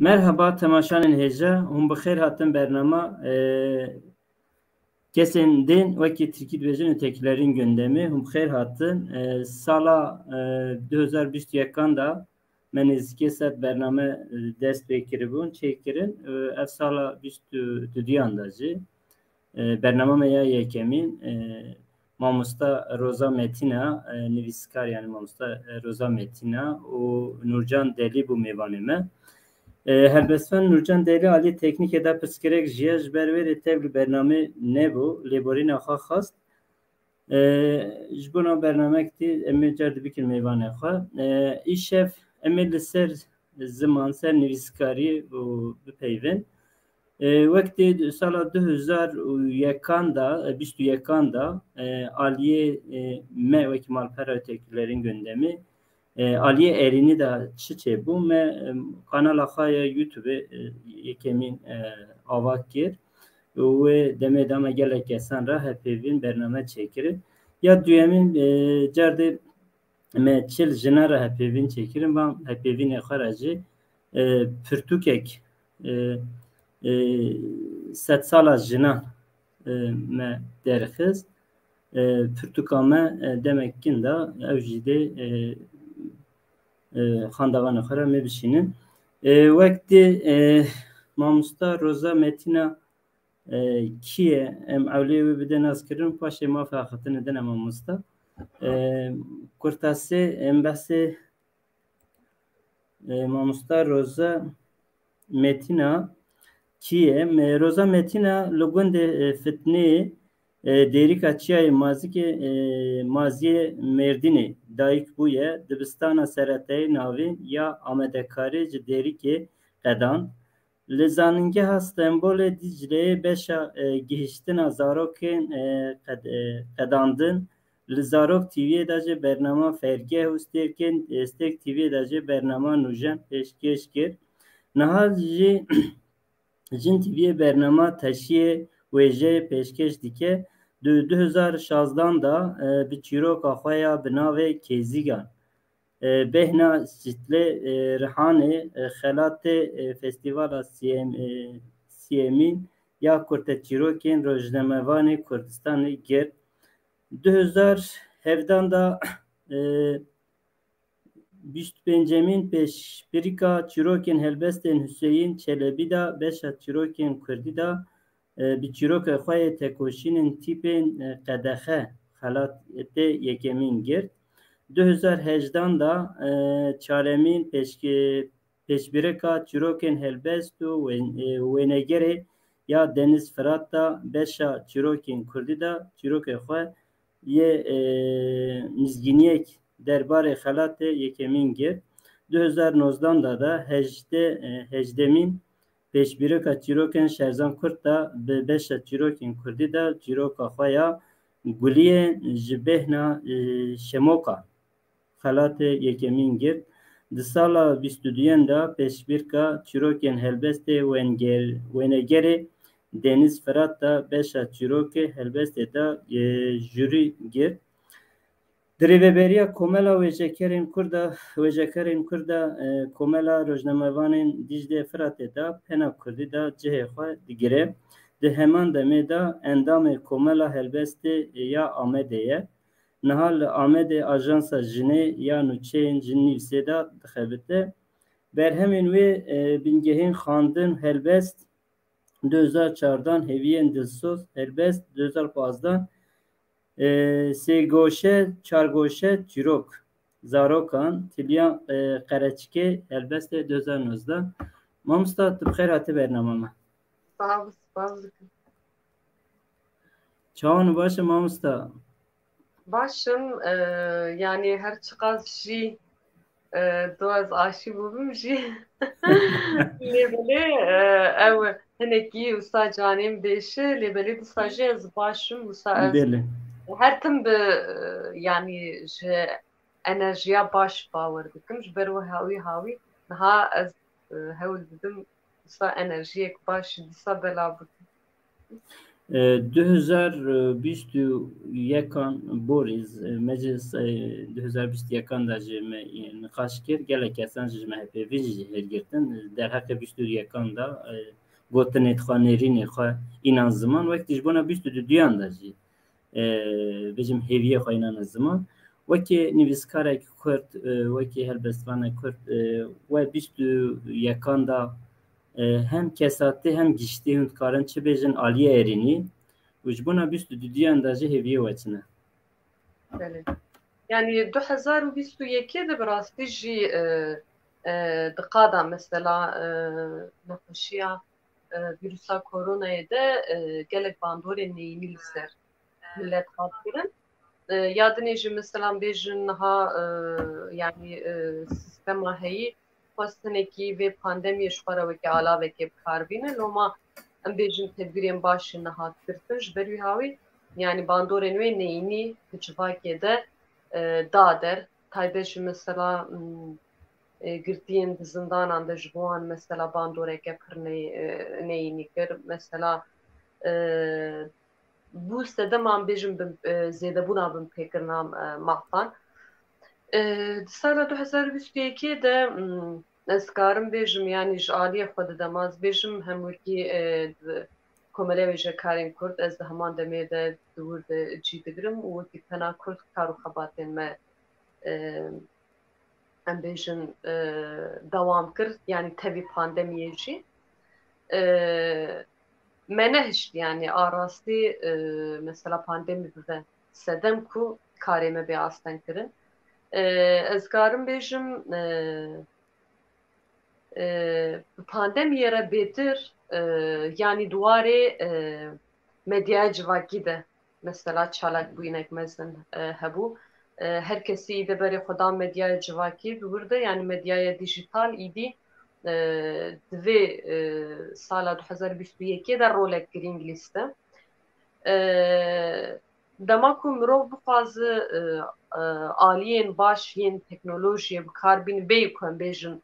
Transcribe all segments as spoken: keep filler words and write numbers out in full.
Merhaba temaşanên hêja, hûn bi xêr hatin bernama, e, kesên din wekî tirkî dibêjin ötekilerin gündemi. Hûn bi xêr hatin. E, sala, e, du hezar bîst û yekan de me nêzîkê sed bername, e, dest pê kiribûn, çêkirin. E, ev sala bîst û duyan de jî, e, bernama me ya yekemîn, e, mamosta Roza Metîna, e, nivîskar, yani mamosta, e, Roza Metîna û Nurcan Delî bû mêvanê me. E, helbestvan Nurcan Delî alî teknîkê de pirsgirêk jiye, ji ber wê rê tev li bernamê nebû, lêborîna xwe xwest. E, ji bona bernamekî em ê car dibikin mêvanê xwe. E, îşev em ê li ser ziman, ser nivîskarî û bipeyvin. E, wek tê sala du hezar û yekan da, e, bîst û yekan da, e, aliyê, e, me wekî malpera ötekilerin gündemi, e, aliyê erînî de çi çêbû? Me, e, kanala xwe ya YouTube, e, yekemîn, e, ava kir. Û wê demê de me gelek kesan re hevpeyvîn bername çêkirin. Ya duyemîn, e, car dê me çil jinan re hevpeyvîn çêkirin, van hevpeyvînê xwe re jî, e, pirtûkek, e, e, sedsala jinan, e, me derxist. E, pirtûka me, e, demek kin da ew jî dê, e, e, xandavanê xwe re me bişînin. E, wek dê, e, mamosta Roza Metîna, e, kî ye? Em ewlê wê bide naskirin, paşê mafê axiftinê dine mamosta. E, kurtasê em behsê, e, mamosta Roza Metîna kî ye? Me-, Roza Metîna li gundê, e, Fitnê, e, Dêrika Çiyayê Mazikê, e, Maziyê Mêrdînê dayik bûye. Dibistana seretayê navîn ya amadekarî ji Dêrikê qedand. Li Zanîngeha Stenbolê Dîcleyê beşa, e, gihiştina zarokên, e, qed-, e, qedandin. Li Zarok T V'yê de jî bernama Fergeh û Stêrkên, e, Stêrk T V'yê de jî bernama Nûjen pêşkêş kir. Niha jî Jin T V'yê bernama Teşiyê Wêjeyê pêşkêş dike. Di du hezar şazdan de, e, bi çîroka xwe ya bi navê Kêzîgan, e, bêhna Şitlê, e, Rihanê, e, xelatê, e, Festîvala siyem-, e, siyemîn ya kurteçîrokên rojnamevanê Kurdistanê girt. Du hezar hevdan de, e, bîst û pêncemîn pêşbirka çîrokên helbestên Huseyîn Çelebî de beşa çîrokên Kurdî de, e, bi çîroka xwe yê tekoşînên tîpên, e, qedexe xelatê yekemîn girt. Du hezar hejdan de, e, çaremîn pêşke-, pêşbirka çîrokên helbest û wên-, e, wênegerê ya Deniz Firat de beşa çîrokên Kurdî de çîrokê xwe yê, e, mizgîniyek derbarê xelatê yekemîn girt. Du hezar nozdan de de hejdeh, e, hejdemîn pêşbirka çîrokên Şerzan Kurt de bi beşa çîrokên Kurdî de çîroka xwe ya Guliyê ji bêhna, e, Şemoka xelatê yekemîn girt. Di sala bîst û duyan de pêşbirka çîrokên helbestê wenger-, wênegerê Deniz Firat de beşa çîrokê helbestê de, e, jûrî girt. Di rêveberiya Komela Wêjekerên Kurda, Wêjekerên Kurda, e, Komela Rojnamevanên Dîclê Firatê de pena Kurdî de cihê xwe digire. Di heman demê de endamê Komela Helbestê ya Amedê ye. Niha li Amedê ajansa jinê ya nûçeyên jinnivîsê de dixebite. Berhemên wê, e, bingehên xwendin, helbest, du hezar çardan, hêviyên dilsoz, helbest, du hezar pazdeh, e, sêgoşe, çargoşe, çîrok, zarokan, tiliyan, e, qereçikê, helbestê du hezar nozdeh. Mamosta, tu bi xêr hatî bernama me. Spas, spas dikim. Çawan û baş e mamosta? Baş im, e, yanî her çiqas jî, e, do ez aşî bûbim jî. Lê belê, e, ew hinekî wisa canê min dêşe, lê belê dîsa jî ez baş im, wisa ez Belê. her tim bi, e, yanî ji enerjiya baş bawer dikim. Ji ber wê hawî hawî niha ez, e, hewl didim wisa enerjiyek baş dîsa belav bikim. E, du hezar bîst û yekan borî, e, meclis, e, du hezar bîst û yekan de jî me, e, niqaş kir, gelek kesan jî ji M H P vî jî hêrgirtin. Derheqê bîst û yekan de, e, gotinê xwe, nêrînê xwe înan ziman, wek tî ji bona bîst û duyan de jî, e, bêjim hêviyê xwe înan ziman. Wekî nivîskarek Kurd, e, wekî helbestvanek Kurd, e, we bîst û yekan de, e, hem kesatî hem giştî hûn dikarin çi bêjin aliyê êrînî û ji bona bîst û duyan de jî hêviyê we çi ne? Belê. Yani du hezar û bîst û yekê de bi rastî jî, e, e, di qada mesela, e, nexweşiya, e, vîrusa koronayê de, e, gelek bandorên neyînî li ser milet hat kirin. E, ya dinê jî mesela bêjin niha, e, yani, e, sîstema heyî xwest hinekî vê pandemiyê ji xwe re wekî alavekê bi kar bîne. Loma em bêjin tedbîrên baş jî nehat girtin. Ji ber wî hawî, yani bandorên wê neyînî di civakê de, e, da der. Taybet jî mesela, m, e, girtiyên di zindanan de ji bo wan mesela bandoreke pir ney-, e, neyînî kir. Mesela, e, bû sedema em bêjin bin, e, zêdebûna binpêkirina, e, mafan. E, di sala du hezar û bîst û yekê de, m, ez karim bêjim, yani ji aliyê xwe de dema ez bêjim, hem wekî, e, di Komeleya Wêjekarên Kurd, ez di heman demê de di wir de cî digirim û wekî tena Kurd kar û xebatên me, e, em bêjin, e, dewam kir, yani tevî pandemiyê jî. E, me nehişt, yani a rastî, e, mesela pandemî bibe sedem ku karê me bê astengkirin. E, ez karim bêjim, e, e, bi pandemiyê re bêtir, e, yani di warê, e, medyaya civakî de mesela çalakbûyînek mezin, e, hebû. E, her kesî îde berê xwe da medyaya civakî, bi wir de, yani medyaya dîjîtal îdî, e, di vê, e, sala du hezar bîst û yekê de rolek girîng lîste. E, dema ku mirov bixwaze, e, e, aliyên baş yên teknolojiyê bi kar bîne, bêyî ku em bêjin,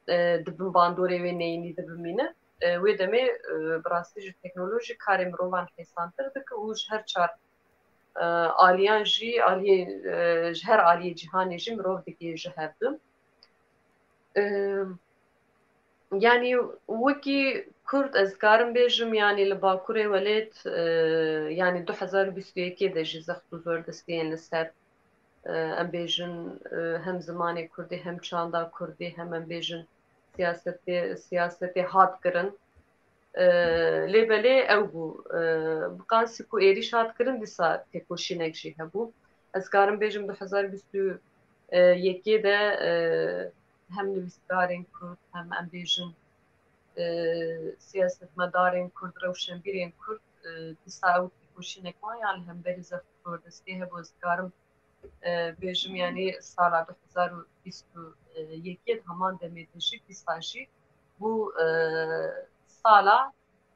e, di bin bandorê wê neyînî de bimîne. E, wê demê, e, bi rastî ji teknolojî karê mirovan hêsantir dike û ji her çar, e, aliyan jî, aliyê, e, ji her aliyê cîhanê jî mirov digihê ji hevdu. E, yani wekî Kurd ez karim bêjim, yani li Bakurê Welêt, e, yani du hezar û bîst û yekê de jî zext û zordestiyên li ser, e, em bêjin, e, hem zimanê Kurdî, hem çanda Kurdî, hem em bêjin siyasetê, siyasetê hat kirin. E, lê belê ew bû, e, bi qasî ku êrîş hat kirin, dîsa têkoşînek jî hebû. Ez karim bêjim du hezar bîst û yekê de, e, hem nivîskarên Kurd, hem em bêjin, e, siyasetmedarên Kurd, rewşenbîrên Kurd, e, dîsa ew têkoşînek wan ya li hemberî zext û zordestiyê hebû. Ez karim, e, bêjim, yanî sala du hezar û bîst û yekê di heman demê de jî, dîsa jî bû, e, sala,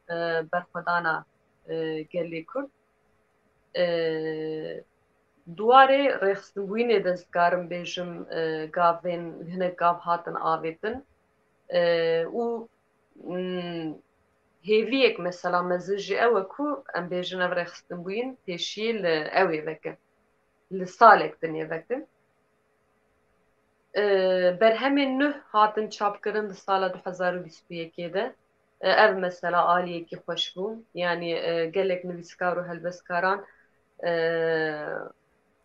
e, berxwedana, e, gelê Kurd. E, di warê rêxistinbûyînê de ez dikarim bêjim, e, gavên, hinek gav hatin avêtin. E, û, mm, hêviyek mesela mezin jî ew e ku em bêjin ev rêxistinbûyîn pêşiyê li ewê veke, li salek dinê veke. E, berhemên nuh hatin çapkirin di sala du hezar û bîst û yekê de. E, ev mesela aliyekî xweş bû. Yanî, e, gelek nivîskar û helbestkaran, e,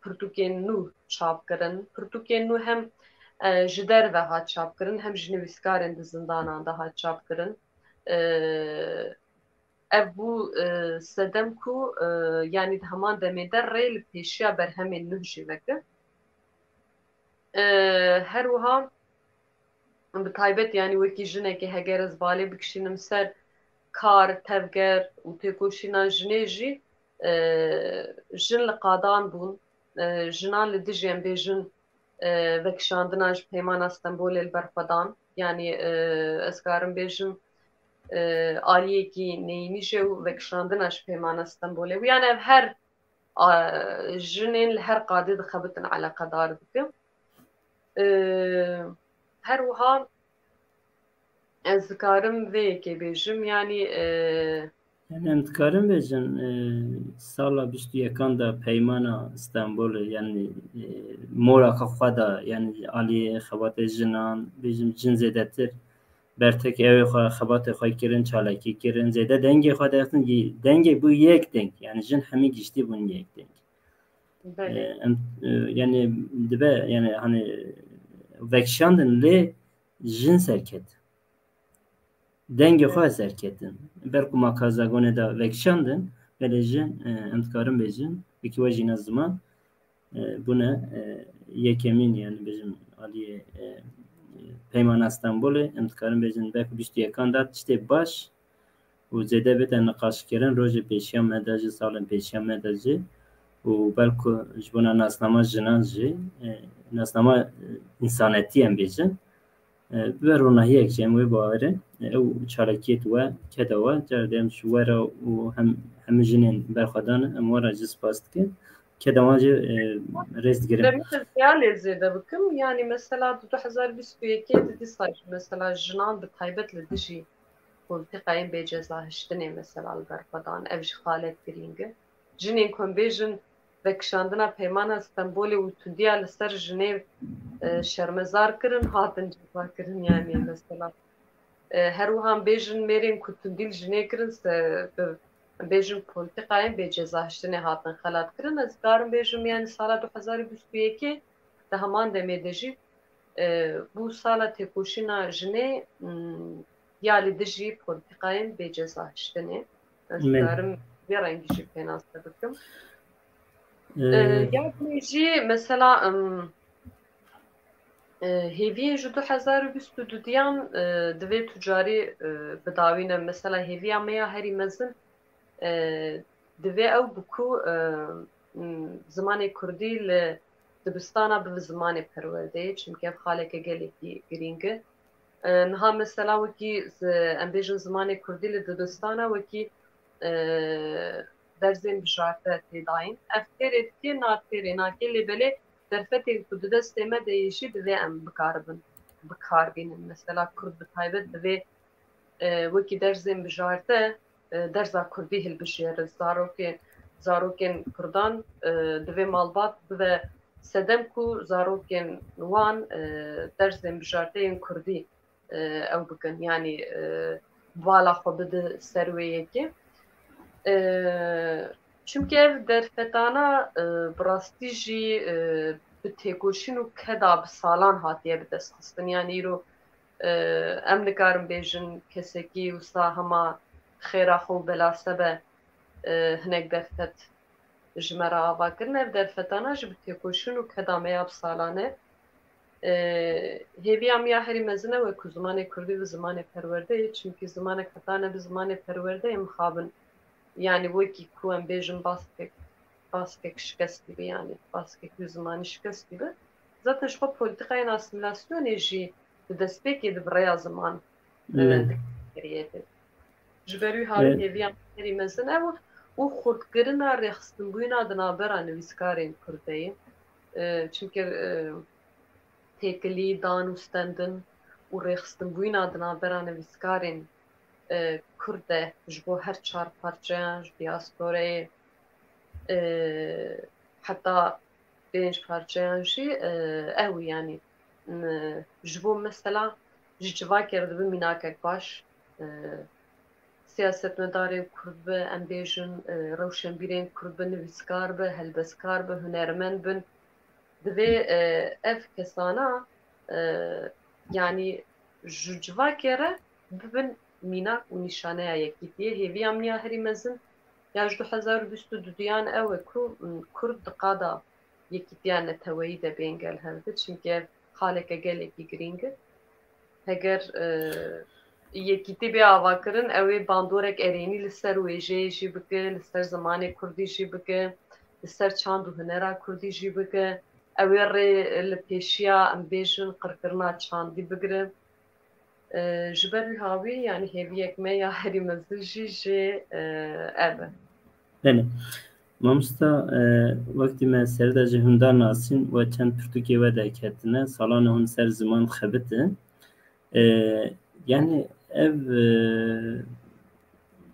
pirtûkên nû çap kirin. Pirtûkên nû hem, e, ji derve hat çap kirin, hem ji nivîskarên di zindanan de hat çap kirin. E, ev bû, e, sedem ku, e, yanî di heman demê de rê li pêşiya berhemên nuh jî veke. E, her wiha bi taybet, yanî wekî jinekê heger ez balê bikişînim ser kar, tevger û têkoşîna jinê jî, e, jin li qadan bûn. E, jinan li dijî, em bêjin, e, vekişandina ji Peymana Stenbolê li ber xwe dan. Yanî, e, ez karim bêjim, e, aliyekî neyînî jî û vekişandina ji Peymana Stenbolê. Û yanî ev her, a, jinên li her qadê dixebitin eleqedar dikim. E, her wiha ez dikarim vê yekê bêjim, yanî, e, Yani em dikarin bêjin, e, sala bîst û yekan de peymana Stenbolê, yani, e, mora xwe xwe da, yani aliyê xebatê jinan, bêjim jin zêdetir bertek ew ê xwe, xebatê xwe kirin, çalakî kirin, zêde dengê xwe derxistin, dengê bû yek deng, yani jin hemî giştî bûn yek deng. Belê. E, em, e, yani dibe, yani hani vekişandin lê jin serket. Dengê xwe serketin. Ber ku makazagonê de vekişandin, belê jin, e, em dikarin bêjin, wekî we jîna ziman, e, bûne, e, yekemîn, yani bêjim aliyê, e, Peymana Stenbolê, em dikarin bêjin, belku bîst û yekan de tiştê baş û zêde bête niqaşkirin, rojê pêşiya me de jî, salên pêşiya me de jî û belku ji bona nasnama jinan jî, e, nasnama, e, însanetî em bêjin, e, bibe ronahiyek jî, em wê bawerin. E, ew çalakiyê we, keda we, cara dê em ji we re û hem hemû jinên berxwedan em we re jî spas dikin. Keda wan jî, e, rêz digirin. Demê ez ya lê zêde bikim, yani mesela di du hezar bîst û yekê de dîsa jî mesela jinan bi taybet li dijî polîtîkayên bêcezahiştinê mesela li ber xwe dan. Ev jî xalek girîng e. Jinên ku em bêjin vekişandina Peymana Stenbolê û tundiya li ser jinê, e, şermezar kirin, hatin cezakirin, yani mesela. E, her wiha em bêjin mêrên ku tundî li jinê kirin, se-, bi, em bêjin polîtîkayên bêcezahiştinê hatin xelatkirin. Ez dikarim bêjim, yani sala du hezar û bîst û yekê de heman demê de jî, e, bû sala têkoşîna jinê, m, ya li dijî polîtîkayên bêcezahiştinê. Ez Min. dikarim vê rengî jî pênase bikim. Ee, E, ya jî mesela, em, e, hêviyên ji du hezar û bîst û dudiyan, e, divê tu carî, e, bidawîne. Mesela hêviya me ya herî mezin, e, divê ew bi ku, e, m, zimanê kurdî li dibistana bibe zimanê perwerdeyê, çimkî ev xaleke gelekî girîng e. E, niha mesela wekî zi-, em bêjin zimanê kurdî li dibistana wekî, e, dersên bijarte tê dayîn. Ev têrê dikê, na têrê nakê, lê belê derfetên ku di destê me de yê jî divê em bikaribin, bikar bînin. Mesela kurd bi taybet divê, e, wekî dersên bijarte, e, dersa kurdî hilbijêre. Zarokê, zarokên kurdan, e, divê malbat bibe sedem ku zarokên wan, e, dersên bijarteyên kurdî, e, ew bikin. Yanî, e, bala xwe bide ser wê yekê. E, çimkî ev derfetana, e, bi rastî jî, e, bi têkoşîn û keda bi salan hatiye bi dest xistin. Yanî îro, e, em nikarin bêjin kesekî wisa hema xêra xwe û bela sebe, e, hinek derfet ji me re ava kirin. Ev derfetana jî bi têkoşîn û keda me ya bi salan e. E, hêviya min ya herî mezin ew e ku zimanê kurdî bi zimanê perwerde ye, çimkî zimanek heta nebe zimanê perwerde ye mixabin, yanî wekî ku em bêjin baskek, baskek şikestî be, yanî baskek wî zimanî şikestî be. Zaten ji xwe polîtîkayên asîmîlasyonê jî di destpêkê de bi rêya ziman, e, Evet. dikiriyê be. Ji ber wî havê Evet. hêviya herî mezin ew û xurtkirina rêxistinbûyîna di navbera nivîskarên kurd de ye. E, çimkî, e, têkilî, dan û stendin û rêxistinbûyîna di navbera nivîskarên, e, kurd de ji bo her çar parçeyan, ji diasporeyê, e, heta pênc parçeyan jî, e, ew, yanî, m, ji bo mesela ji civakê re dibe mînakek baş, e, siyasetmedarên kurd be, em bêjin, e, rewşenbîrên kurd be, nivîskar be, helbestkar be, hunermend bin. Divê, e, ev kesana, e, yanî ji civakê re bibin mînak û nîşaneya yekîtiyê. Hêviya min ya herî mezin ya ji du hezar û bîst û dudiyan ew e ku, m, kurd di qada yekîtiya neteweyî de bên gel hev be, çimkî ev xaleke gelekî girîng e. Heger, e, yekîtî bê avakirin, ew ê bandorek erênî li ser wêjeyê jî bike, li ser zimanê kurdî jî bike, li ser çand û hunera kurdî jî bike. Ew ê rê li pêşiya, em bêjin, qirkirina çandî bigire. E, ji ber wî hawî, yanî hêviyek me ya herî mezin jî jê, e, ev e. Belê. Mamosta, e, wextî me serida ji hûn da nasîn we çend pirtûkê we derketine, salane hûn ser ziman dixebitin. E, yani ev, e,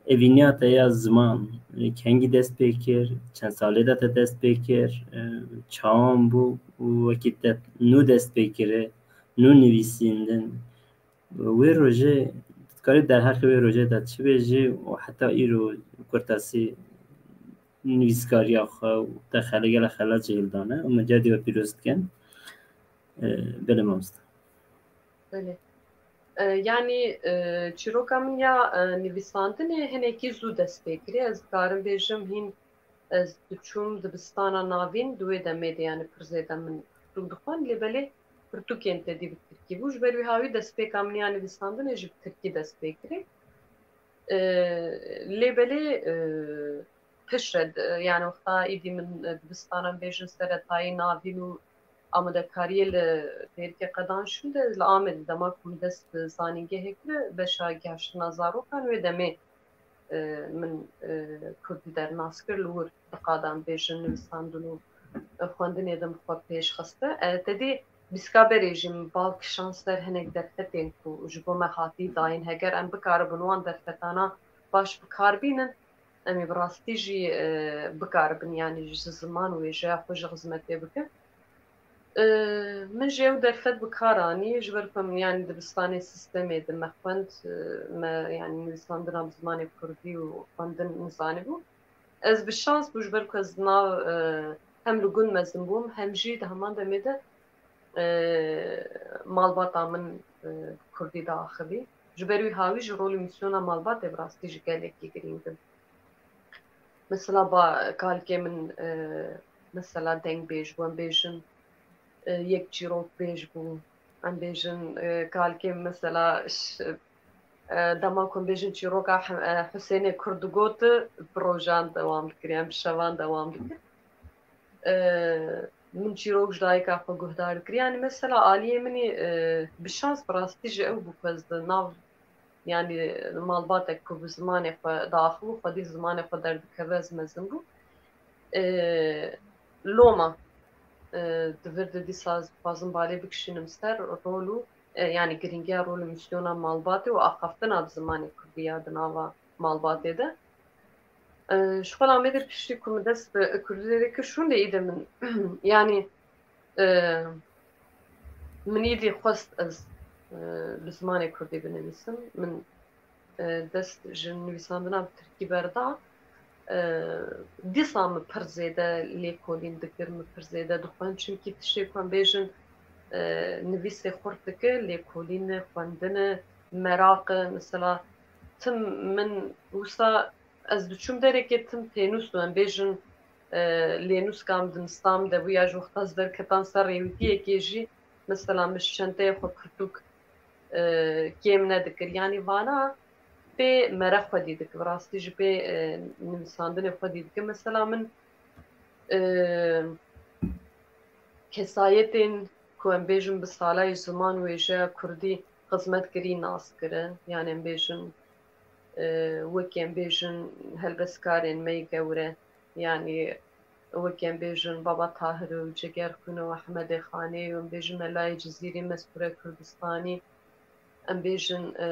Evîniya te ya ziman, e, kengî dest pê kir, çend salê de te dest pê kir, e, çawan bû û wekî te nû dest pê kiri, nû nivîsîndin. Wê rojê, dikarî derheqê wê rojê de çi bêjî û heta îro kurtasî nivîskariya xwe û te xele-, gelek xelat jê hildane û min carî we pîroz dikin. E, belê mamoste. Belê. E, yanî, e, çîroka min ya, e, nivîsandinê hinekî zû dest pê kiriye. Ez dikarim bêjim hîn ez diçûm dibistana navîn, di wê demê de, yanî pir zêde min pirtûk dixwend, lê belê pirtûkên tedî bi tirkî bû. Ji ber wî hawî destpêka min ya nivîsandinê jî bi tirkî dest pê kirî. E, lê belê, e, piştre, e, yanî wexta îdî min, e, dibistana em bêjin seretayî navîn û amadekariyê li Dêrikê Qedanşû de li Amedê dema ku min dest bi zanîngehê kir, beşa gihaştina zarokan wê demê, e, min, e, kurdî dernas kir, li wir di qada em bêjin nivîsandin û, e, xwendinê de min xwe pêş xiste. E, te dî bîska berê jî min bal kişand ser hinek derfetên ku ji bo me hatî dayîn. Heger em bikaribin wan derfetana baş bi kar bînin, em ê bi rastî jî, e, bikaribin, yanî ji ziman û wêjeya xwe jî xizmetê bikin. E, min jî ew derfet bi kar anî, ji ber ku em, yanî dibistanê sîstemê de me xwend, e, me, yanî nivîsandina bi zimanê kurdî û xwendin nizanîbû. Ez bi şans bû, ji ber ku ez nav, e, hem li gund mezin bûm, hem jî di heman demê de, e, malbata min, e, kurdî diaxivî. Ji ber wî hawî jî rolê mîsyona malbatê bi rastî jî gelekî girîng in. Mesela ba, kalkê min, e, mesela dengbêj bû, em bêjin, e, yek çîrokbêj bû. Em bêjin, e, kalkê min mesela ş-, e, dema ku em bêjin çîroka He-, e, Husênê Kurd digot, bi rojan dewam dikir, yan bi şevan dewam dikir. E, min çîrok ji dayika xwe guhdar dikir. Yanî mesela aliyê min î, e, bi şans bi rastî jî ew bû ku ez di nav, yanî malbatek ku bi zimanê xwe diaxivû, xwedî zimanê xwe derdikeve, ez mezin bûm. E, loma, e, di vir de dîsa ez dixwazim balê bikişînim ser rol û, e, yanî girîngiya rol û mîsyona malbatê û axaftina bi zimanê kurdî ya di nava malbatê de. E, ji xwe Amedê piştî ku min dest bi kurdî derê kir, şûndê îdî min, yanî, e, min îdî xwest ez, e, bi zimanê kurdî binivîsim. Min, e, dest ji nivîsandina bi tirkî berda. E, dîsa min pir zêde lêkolîn dikir, min pir zêde dixwend. Çimkî tiştê ku em bêjin, e, nivîsê xurt dike, lêkolîn e, xwendin e, meraq e. Mesela tim min wisa ez diçûm derekê tim pênûs û em bêjin, e, lênûska min di nista min de bû ya ji wexta ez derketan ser rêwîtiyekê jî, mesela min ji çenteyê xwe pirtûk, e, kêm nedikir. Yanî vana pê mere xwedî dike, bi rastî jî pê, e, nivîsandinê xwedî dike. Mesela min, e, kesayetên ku em bêjin bi salayê ziman û wêjeya kurdî xizmet kirî nas kirin. Yanî em bêjin, e, wekî em bêjin helbestkarên me yê gewre, yanî wekî em bêjin Baba Tahir û Cegerxwîn û Ehmedê Xanê û em bêjin Melayê Cizîrî, Mesture Kurdistanî, em bêjin, e,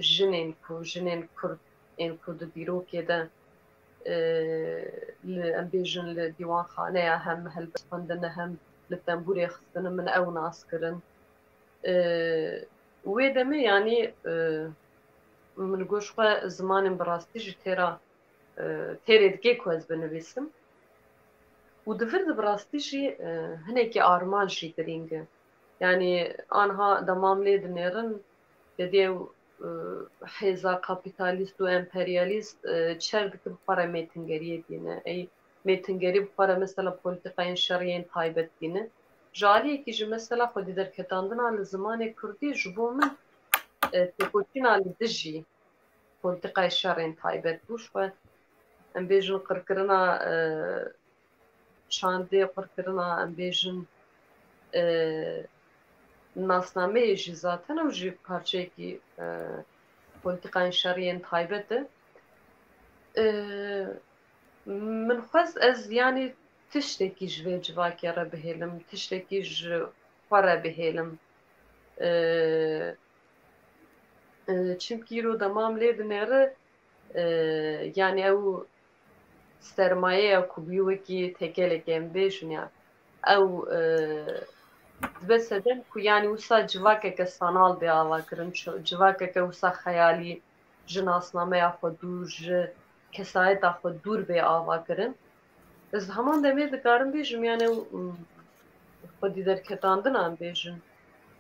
jinên ku, jinên kurd ên ku di dîrokê de, e, li, em bêjin li dîwanxaneya hem helbest xwendine hem li tembûrê xistine, min ew nas kirin. E, wê demê, yanî, e, min got ji xwe zimanên bi rastî jî têra, e, têrê dike ku ez binivîsim. Û di vir de bi rastî jî, e, hinekî armanc jî girîng e. Yanî anha dema em lê dinêrin, te dî ew, e, hêza kapîtalîst û emperyalîst, e, çer dike bi xwe re mêtingeriyê tîne. Ey mêtingerî bi xwe re mesela polîtîkayên şerî yên taybet tîne. Ji aliyekî jî mesela xwedî derketandina li zimanê kurdî ji bo min, e, têkoşîna li dijî polîtîkayê şerên taybet bû. Ji xwe em bêjin qirkirina, e, çandê, qirkirina, em bêjin, e, nasnameyê jî zaten ew jî parçeyekî, e, polîtîkayên şerî yên taybet e. E, min xwest ez, yanî, tiştekî ji vê civakê re bihêlim, tiştekî ji xwe re bihêlim. E, e, çimkî îro dema em lê dinêre, E, yanî ew sermayeya ku bûyî wekî tekelekê em bêjin ya, ew, e, dibe sedem ku yanî wisa civakeke sanal bê avakirin, çi-, civakeke wisa xeyalî ji nasnameya xwe dûr, ji kesayeta xwe dûr bê avakirin. Ez heman demê dikarim bêjim, yani ew, m, xwedî derketandina em bêjin,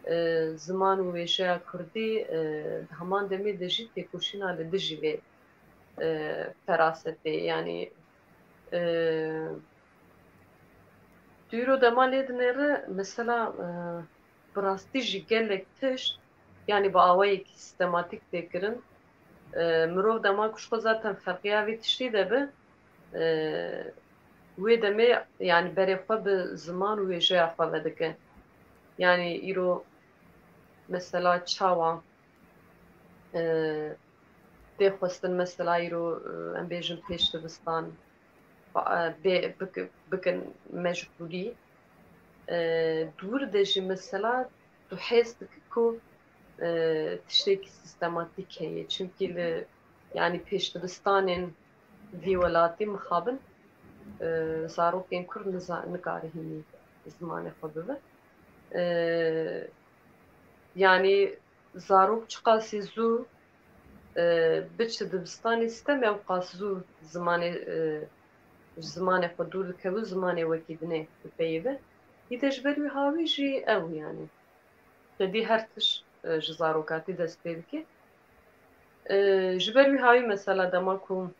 e, ziman û wêjeya kurdî, e, di heman demê de jî têkoşîna li dijî vê, e, ferasetê, yani, e, tu îro dema lê dinêre, mesela, e, bi rastî jî gelek tişt, yani bi awayekî sîstematîk tê kirin. E, mirov dema ku ji xwe zaten ferqiya vê tiştî de be, e, wê demê, yani berê xwe bi ziman û wêjeya xwe vedike. Yani îro mesela çawa, e, tê xwestin mesela îro, e, em bêjin pêş dibistan, ba-, e, bê, bik-, bikin mecbûrî. E, dûr de jî mesela tu hêz dikî ku, e, tiştekî sîstematîk heye. Çimkî li, yani pêş dibistanên vî welatî mixabin, e, zarokên kurd niza-, nikare hînî zimanê xwe bibe. E, yani zarok çiqasî zû, e, biçi dibistanê sîstemê ew qas zû zimanê, e, ji zimanê xwe dûr dikeve û zimanê wekî dinê dipeyive. Î de ji ber wî hawî jî ew yani. Xwedî her tişt, e, ji zarokatî dest pê dike. E, ji ber wî hawî mesela dema ku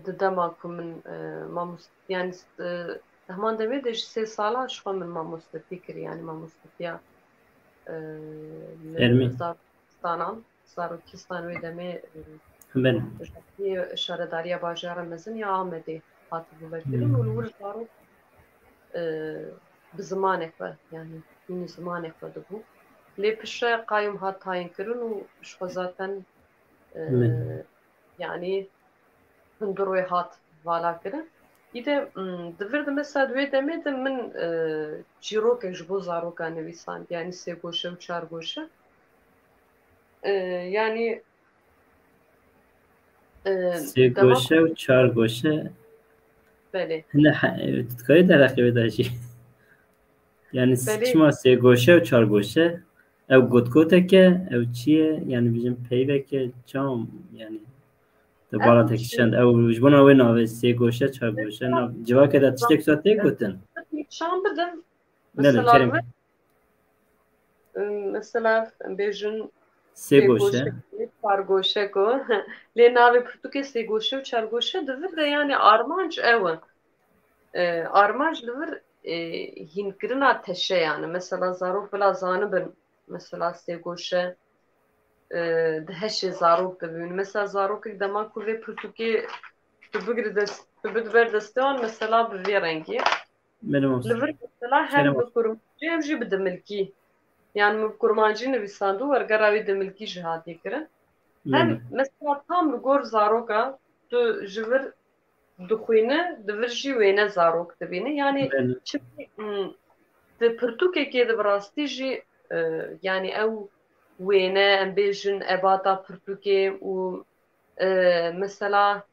di dema ku min, e, mamost-, yani, e, heman demê de ji sê sala ji xwe min mamostetî kir, yani mamostetiya, e, li Fermî. Zarokistanan, Zarokistan wê demê, e, Belê. Şaredariya Bajara Mezin ya Amedê hatibû vekirin û li wir zarok, e, bi zimanê xwe, yani hînî zimanê xwe dibû. Lê piştre qayûm hat tayînkirin û ji xwe zaten, e, Belê. Yani hundir wê hat vala kirin. Î de, mm, di vir de mesela di wê demê de min, e, çîrokek ji bo zaroka nivîsand, yani sê goşe û çar goşe. E, yani, e, Sê dema goşe û çar goşe. Belê. Hine he-, tu dikarî derheqê wê de jî. Yani s-, Belê. Çima sê goşe û çar goşe? Ew gotgotek e, ew çi ye? Yani bijim peyvek e, çam, yani. Te Ew bala te çi- kişand. Ew ji bona wê navê sê goşe, çar goşe. Na, civakê de tiştek sa tê gotin. Nîşan bidim. Belê, Mesela kerem. Mesela em bêjin Sê sê goşe. Goşek, çar goşek o. Lê navê pirtûkê sê goşe û çar goşe di vir de yani armanc ew e. E, armanc li vir, e, hînkirina teşe yani. Mesela zarok bila zanibin, mesela sê goşe, e, di heşê zarok de bibînin. Mesela zarokek dema ku vê pirtûkê tu bigri dest, tu bid ber destê wan, mesela bi vê rengî. Belê mamoste. Li vir mesela hem Kerem bi kurmancî hem jî bi dimilkî. Yani min bi kurmancî nivîsandiw, wergera wî dimilkî jî hatiye kirin. Hem Belê. Mesela tam li gor zaroka tu ji vir dixwîne, di vir jî wêne zarok dibîne. Yani Belê. Çimkî, mm, di pirtûkekê de bi rastî jî, e, yani ew wêne, em bêjin ebata pirtûkê û, e, mesela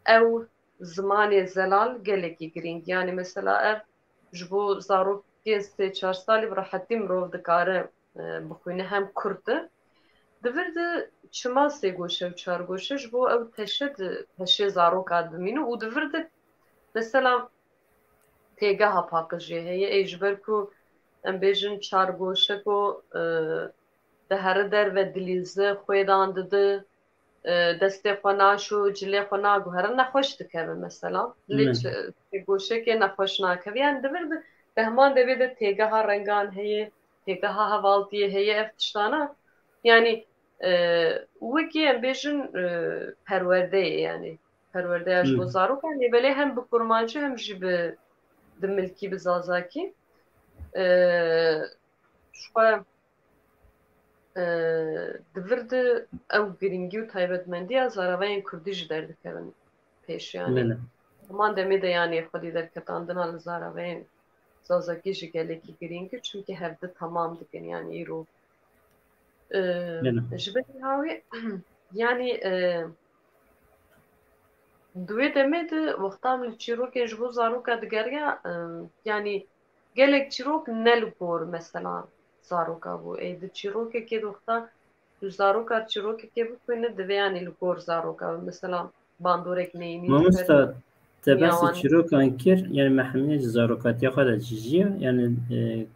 ew zimanê zelal gelekî girîng. Yani mesela ev ji bo zarokên sê çar salî bi rehetî mirov dikare, e, bixwîne, hem kurt e. Di vir de çima sê goşe û çar goşe? Ji bo ew teşe di, teşê zaroka dimîne û di vir de mesela têgeha paqijê heye. Ê ji ber ku em bêjin çar goşe ku, e, dihere derve dilîze, xwêdan dide, e, destê xwe naşo, cilê xwe naguhere, nexweş dikeve mesela. Lê Min. Çi-, sê goşekê nexweş nakeve. Yani di vir de, di heman devê de têgeha rengan heye, têgeha hevaltiyê heye, ev tiştana. Yani, e, wekî em bêjin, e, perwerdeyê yani. Perwerdeya ji bo Hmm. zarokan, lê belê hem bi kurmancî hem jî bi dimilkî, bi zazakî. E, ji xwe, e, di vir de ew girîngî û taybetmendiya zaravayên kurdî jî derdikevin pêş, yani. Belê. Heman demê de, yani, xwedî derketandina li zaravayên zazakî jî gelekî girîng e, çimkî hevdi temam dikin, yani, îro. E, Belê. Ji ber hawî, yani, e, Di wê demê de wexta em li çîrokên ji bo zaroka digeriya, e, yanî gelek çîrok ne li gor mesela zaroka bû. Ê di çîrokekê de wexta tu zaroka çîrokekê bixwîne divê yanî li gor zaroka be. Mesela bandorek neyînî Mamosta, te behsê çîrokan kir, yanî me hemî ji zarokatiya xwe de cijiya, yanî, e,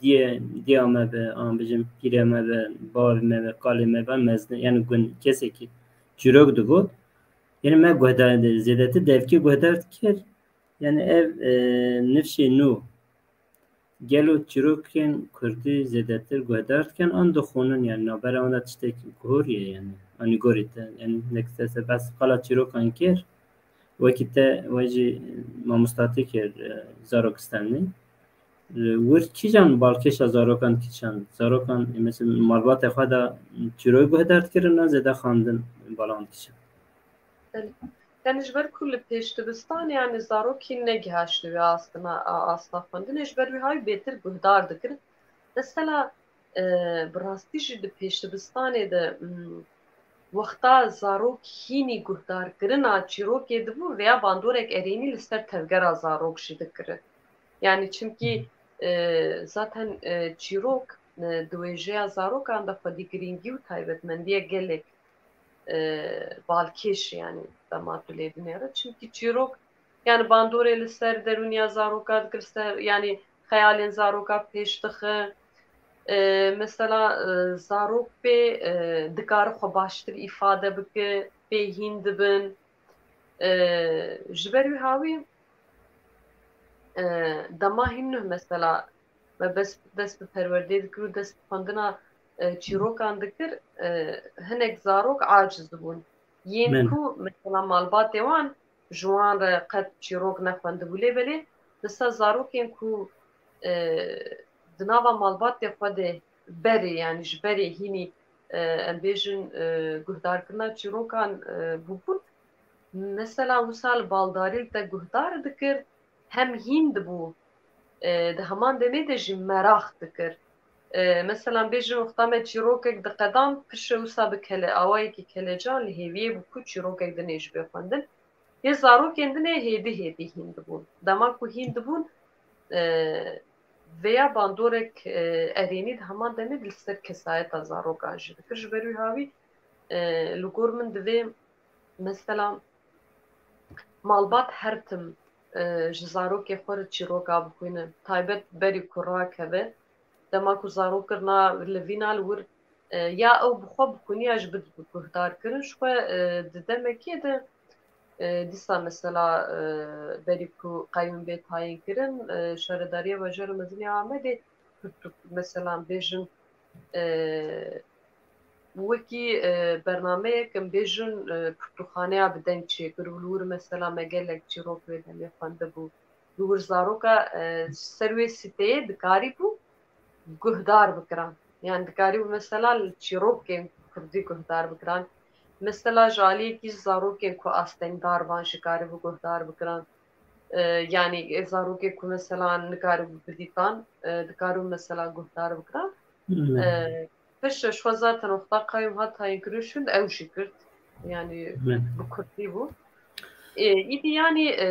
diyê, diya me be, an bijim pîrê me be, bavê me be, kalê me be, mezin, yanî gund kesekî çîrok digot. Yanî me guhdar, zêdetir devkî guhdar dikir. Yanî ev, e, nifşê nû. Gelo çîrokên kurdî zêdetir guhdar dikin an dixwînin, yanî navbera wan de tiştek guhoriye, yanî anî gorî te, yanî nek te se bes qala çîrokan kir, wekî te we jî mamostatî kir, e, zarokistanî. E, wir kîjan balkêşa zarokan kîjan? Zarokan, e, mesela malbatê xwe de çîroyê guhdar dikirin an zêde xwendin bala wan dikişan? Belê. Yanî ji ber ku li pêşdibistanê yanî zarokî negihaştibû asta, asta xwendinê, ji ber wî hay bêtir guhdar dikirin. Mesela, e, bi rastî jî di pêşdibistanê de, mm, wexta zarok hînî guhdarkirina çîrokê dibû, vêya bandorek erênî li ser tevgera zarok jî dikirin. Yanî çimkî, e, zaten, e, çîrok, e, di wêjeya zarokan de xwedî girîngî û taybetmendiye gelek, e, balkêş, yanî dema tu lê dinêre. Çimkî çîrok, yanî bandorê li ser derûniya zaroka dikir, ser, yanî xeyalên zaroka pêş dixe. E, mesela, e, zarok pê, e, dikare xwe baştir îfade bike, pê hîn dibin. E, ji ber wî hawî, e, dema hîn nuh mesela me bes-, dest bi perwerdê dikir û dest bi xwendina, e, çîrokan dikir, e, hinek zarok aciz dibûn. Yên Min. ku mesela malbatê wan ji wan re qet çîrok nexwendibû. Lê belê disa zarokên ku, e, di nava malbatê xwe de berê, yanî ji berê hînî, e, em bêjin, e, guhdarkirina çîrokan, e, bûbûn, mesela wisa li baldarî li te guhdar dikir, hem hîn dibû, e, di heman demê de jî meraq dikir. E, mesela bêjin wexta me çîrokek diqedan, piştre wisa bi kele-, awayekî kelecan li hêviyê bû ku çîrokek dinê ji bê xwendin. Yê zarokên dinê hêdî hêdî hîn dibûn. Dema ku hîn dibûn, e, vêya bandorek, e, erênî di heman demê de li ser kesayeta zarokan jî dikir. Ji ber wî hawî, e, li gor min divê mesela malbat her tim, e, ji zarokê xwe re çîroka bixwîne. Taybet berî ku rakeve, dema ku zarok kirina li vîna li wir, e, ya ew bi xwe bixwîne ya jî bide guhdarkirin. Ji xwe, e, di demekê de, e, dîsa mesela, e, berî ku qeyûm bê tayînkirin, e, Şaredariya Bajarê Mezin ya Amedê pirtûk, mesela bêjin, e, wekî, e, bernameyek em bêjin, e, pirtûkxaneya bi deng çêkir û li wir mesela me gelek çîrok wê demê xwendibû. Li wir zaroka, e, ser wê sîteyê dikarîbû guhdar bikiran. Yanî dikarîbû mesela li çîrokên kurdî guhdar bikiran. Mesela ji aliyekî zarokên ku astengdar ban jî karîbû guhdar bikiran. E, yanî, e, zarokê ku mesela nikaribû bidîtan, e, dikaribû mesela guhdar bikiran. Hmm. E, piştre ji xwe zaten wexta qeyûm hat tayînkirin şûn ew jî girt. Yanî Hmm. bi kurdî bû. E, îdî yanî, e,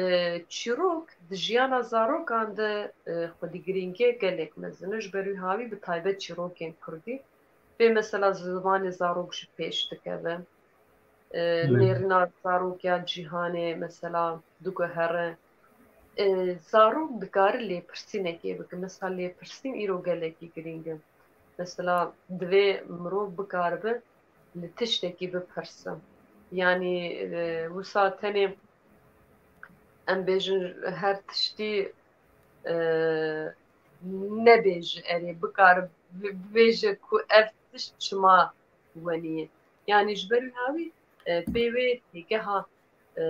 çîrok di jiyana zarokan de, e, xwedî girîngiye gelek mezin e. Ji ber wî hawî bi taybet çîrokên kurdî. Pê mesela zimanê zarok jî pêş dikeve. E, Hmm. nêrîna zarok ya cîhanê mesela diguhere. E, zarok dikare lêpirsînekê bike. Mesela lêpirsîn îro gelekî girîng e. Mesela divê mirov bikaribe li tiştekî bipirse. Yanî, e, wisa tenê em bêjin her tiştî, e, nebêje erê, bikare bi-, bibêje ku ev tişt çima wenî ye. Yanî ji ber wî hawî, e, pê wê têgeha, e,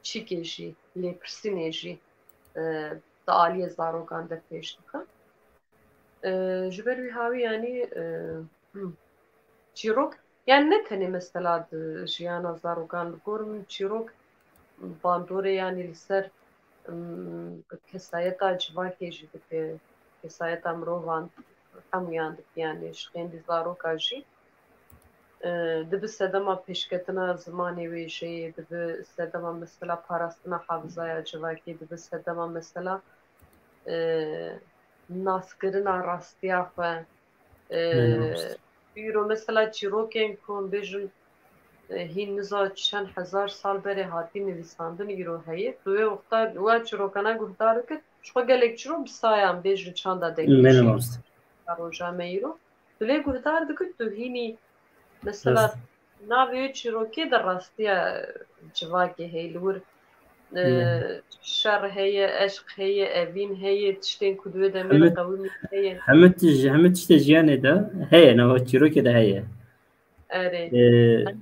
çîkê jî, lêpirsînê jî, e, di aliyê zarokan de pêş dixe. E, ji ber wî hawî yanî, e, hmm, çîrok, yanî ne tenê mesela di jiyana zarokan, li gor min çîrok bandorê yanî li ser, mm, kesayeta civakê jî dike, kesayeta mirovan hemûyan dike, yanî ji xêndî zaroka jî. e, dibi sedema pêşketina zimanê wêjeyê, dibi sedema mesela parastina hafizaya civakê, dibi sedema mesela, e, naskirina rastiya xwe. E, Belê, rast. Îro mesela çîrokên ku em bêjin, e, hîn niza çend hezar sal berê hatî nivîsandin îro heye. Tu wê wexta wa çîrokana guhdar dikit, ji xwe gelek çîrok bi saya em bêjin çanda Belê, dengvêjê. Rast. Roja me îro. Tu lê guhdar dikit, tu hînî mesela Rast. navê wê çîrokê de rastiya civakê heye li wir. E, Belê. şer heye, eşq heye, evîn heye, tiştên ku di wê demê de Hemî, qewimî heye. Hemî tij-, hemî tiştê jiyanê de heye, nava çîrokê de heye. Erê. E,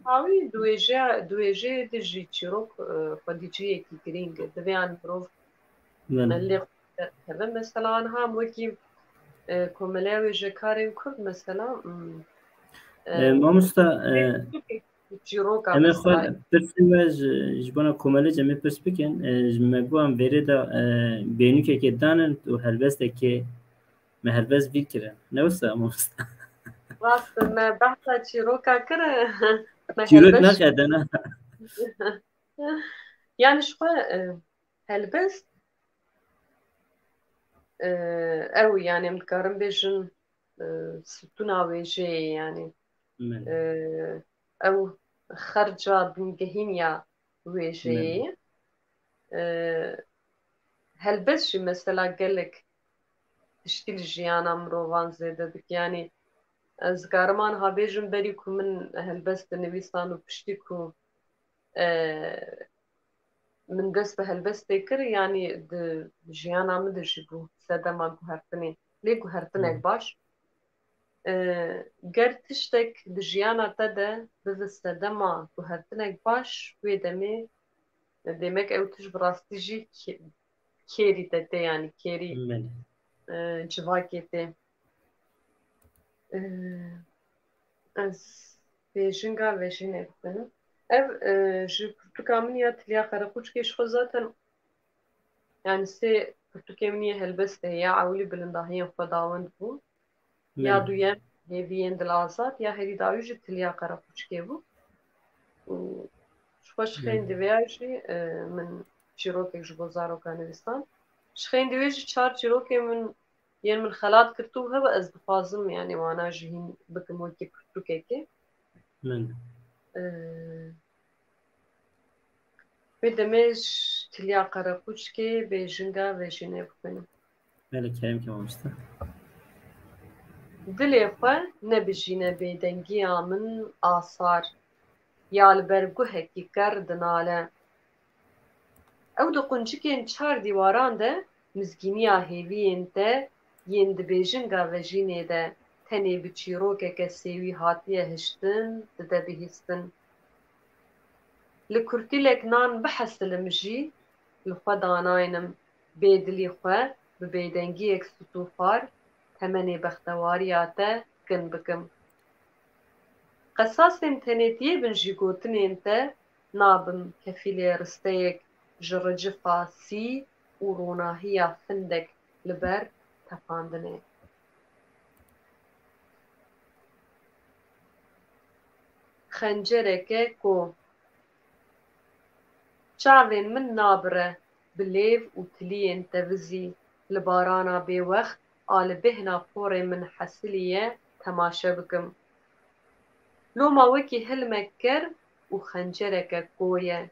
Hawî di wêjeya, di wêjeyê de jî çîrok, e, xwedî cihekî girîng e. Divê an mirov Belê. lê xwe derkeve. Mesela, niha em wekî, e, Komeleya Wêjekarên Kurd, mesela, mm, e, E, mamosta, e, çîroka em ê xwe mesela. Pirsên me ji, ji bona komelê em ê pirs bikin. E, ji me got em vêrê de, e, bêhnûkekê danin û helbestekê me helbest vî kirin. Ne wisa mamosta? Rast e, me behsa çîroka kir, me Çîrok helbest naxedena. Yani ji xwe, e, helbest, e, ew, yani em dikarin bêjin, e, stûna wêjeyê, yani. Belê. E, ew xerca bingehîn ya wêjeyê. Belê. E, helbest jî mesela gelek tiştî li jiyana mirovan zêde dike. Yani ez dikarim aniha bêjim, berî ku min helbest dinivîsan û piştî ku, e, min dest bi helbestê kir, yanî di jiyana min de jî bû sedema guhertinê. Lê guhertinek Hı. baş. E, ger tiştek di jiyana te de bibe sedema guhertinek baş, wê demê, demek ew tişt bi rastî jî kê-, kêrî te tê, yanî kêrî, Belê. e, civakê tê. E, ez bêjinga vejînê bixwînim. Ev, e, ji pirtûka min ya Tilya Qereqûçkê ji xwe zaten, yani sê pirtûkê min yê helbestê ya ewilî bilindahiyên xwedawend bû. Ya Belê. duyem Hêviyên Dilazad, ya herî dawî jî Tilya Qereqûçkê bû. Û ji xwe ji xêndî Belê. vê ya jî, e, min çîrokek ji bo zarokan nivîsand. Ji xêndî wê jî çar çîrokên min yên min xelat girtibû hebe, ez dixwazim, yani, wana jî hîn bikim wekî pirtûkekê. Min. Ee, wê demê ji Tilya Qereqûçkê bêjinga vejînê bixwînim. Belê, kerem ke mamoste. Dilê xwe nebijîne bêdengiya min asar, ya li ber guhekî ker dinale. Ew di quncikên çar dîwaran de mizgîniya hêviyên te yên di bêjinga vejînê de tenê bi çîrokeke sêwî hatiye hiştin, dide bihîstin. Li kurtîlek nan bihesilim jî, li xwe danaynim bêdilî xwe bi bêdengiyek stûxwar temenê bextewariya te kin bikim. Qesasên tenêtiyê bin jî gotinên te nabim kefîlê risteyek ji ricifa sî û ronahiya findek li ber tefandinê. Xencereke ko. Çavên min nabire bi lêv û tiliyên tevizî li barana bêwext a li bêhna porê min hesiliye temaşe bikim. Loma wekî hilmek ker û xencereke ko ye.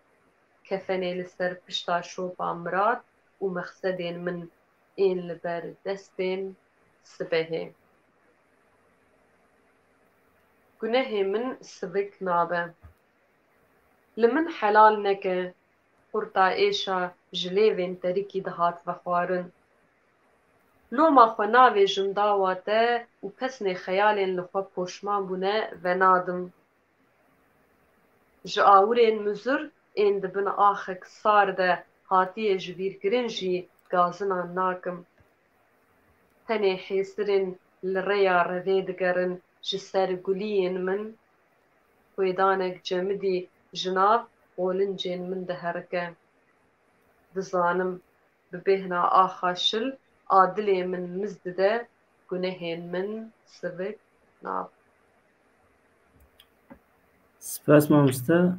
Kefenê li ser pişta şopa mirad û mexsedên min ên li ber destên sibehê. Gunehê min sivik nabe. Li min helal neke, qurta êşa ji lêvên terikî dihat vexwarin. Loma xwe navêjim dawa te û pesnê xeyalên li xwe poşman bûne venadim. Ji awirên muzir ên di bin axek sar de hatiye jibîrkirin jî gazinan nakim. Tenê hêsirên li rêya revê digerin ji ser guliyên min. Xwêdanek cemidî ji nav qolincên min diherike. Dizanim bi bêhna axa şil a dilê min miz dide, gunehên min sivik nab. Spas mamoste.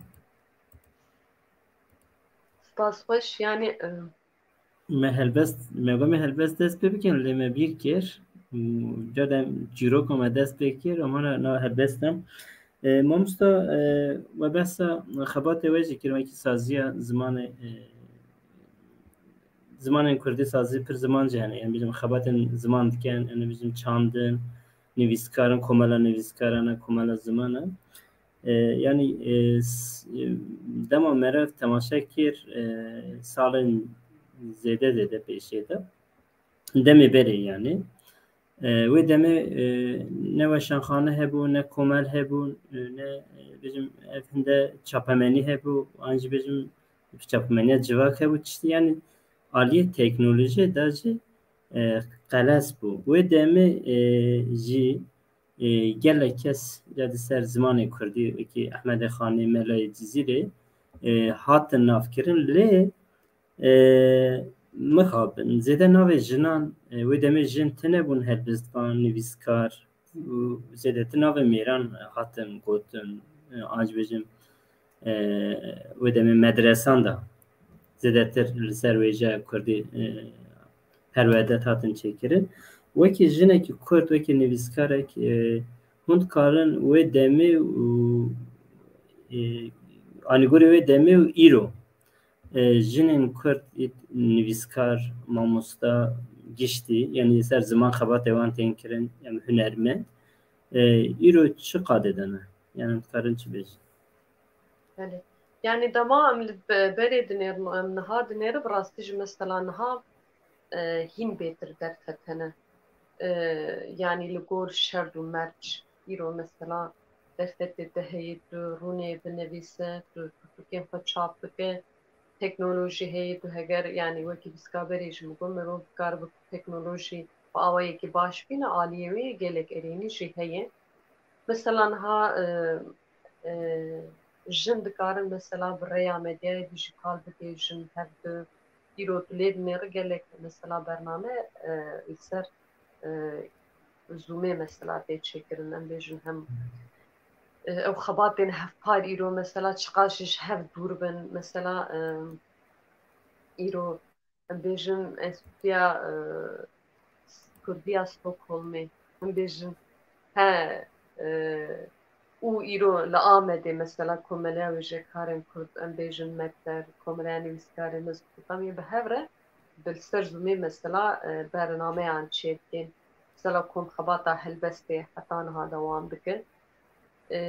Spas xweş, yani, e, Me helbest, me got me helbest dest pê bikin, lê me bîr kir. Carden çîroka me dest pê kir, ama na, na helbest em. E, mamosta, e, we behsa xebatê we jî kir, wekî saziya zimanê, e, zimanên kurdî sazî pir ziman jî hene. Yani, bijim xebatên ziman dikin, yani, bijim çandin, nivîskarin, komela nivîskaran e, komela ziman e. E, yani, e, s-, e, dema meriv temaşe kir, e, salên zêde zêde pêşê de. Demê berê yani. E, wê demê, e, ne weşanxane hebû, ne komel hebû, e, ne, e, bijim ev hinde çapemenî hebû, an jî bijim çapemeniya civak hebû, tiştî yani aliyê teknolojiyê de jî, e, qeles bû. Wê demê, e, jî, e, gelek kes ya di ser zimanê kurdî, wekî Ehmedê Xanê, Melayê Cizîrê, e, hatin navkirin, lê, e, mixabin. Zêde navê jinan, e, wê demê jin tune bûn helbestvan, nivîskar, û zêdetir navê mêran hatin gotin, e, an jî bêjim, e, wê demê medresan de zêdetir li ser wêjeya kurdî, e, perwerde hatin çêkirin. Wekî jinekî kurd, wekî nivîskarek, e, hûn dikarin wê demê û, e, anîgorê wê demê û îro, e, jinên kurd, nivîskar, mamosta, giştî, yani ser ziman xebatê wan tên kirin, em hunermend, e, îro çi qadê de ne? Yani em dikarin çi bêjin? Belê. Yani dema em li be-, berê dinêrin û em niha dinêrin, bi rastî jî mesela niha, e, hîn bêtir derfet hene. E, yani li gor şerd û merc, îro mesela derfetê te heye, tu rûnê binivîse, tu pirtûkên xwe çap bike, teknolojî heye, tu heger, yani wekî vîska berê jî min got, mirov dikare bi teknolojî bi awayekî baş bîne, aliyê wê gelek erênî jî heye. Mesela niha, e, e, jin dikarin mesela bi rêya medyaya dîjîtal bigihîjin hev du. Îro tu lê dinêrî gelek mesela bername, e, li ser, e, Zoomê mesela tê çêkirin, em bêjin hem, e, ew xebatên hevpar îro mesela çiqas jî ji hev dûr bin, mesela, e, îro em bêjin Enstitûya, e, Kurdiya Stockholmê, em bêjin, he, e, û îro li Amedê mesela Komeleya Wêjekarên Kurd, em bêjin Mekter, Komeleya Nivîskarên Mezopotamya bi hev re bi li ser Zoomê mesela, e, bernameyan çêdikên. Mesela kom xebata helbestê heta niha dewam dike. E,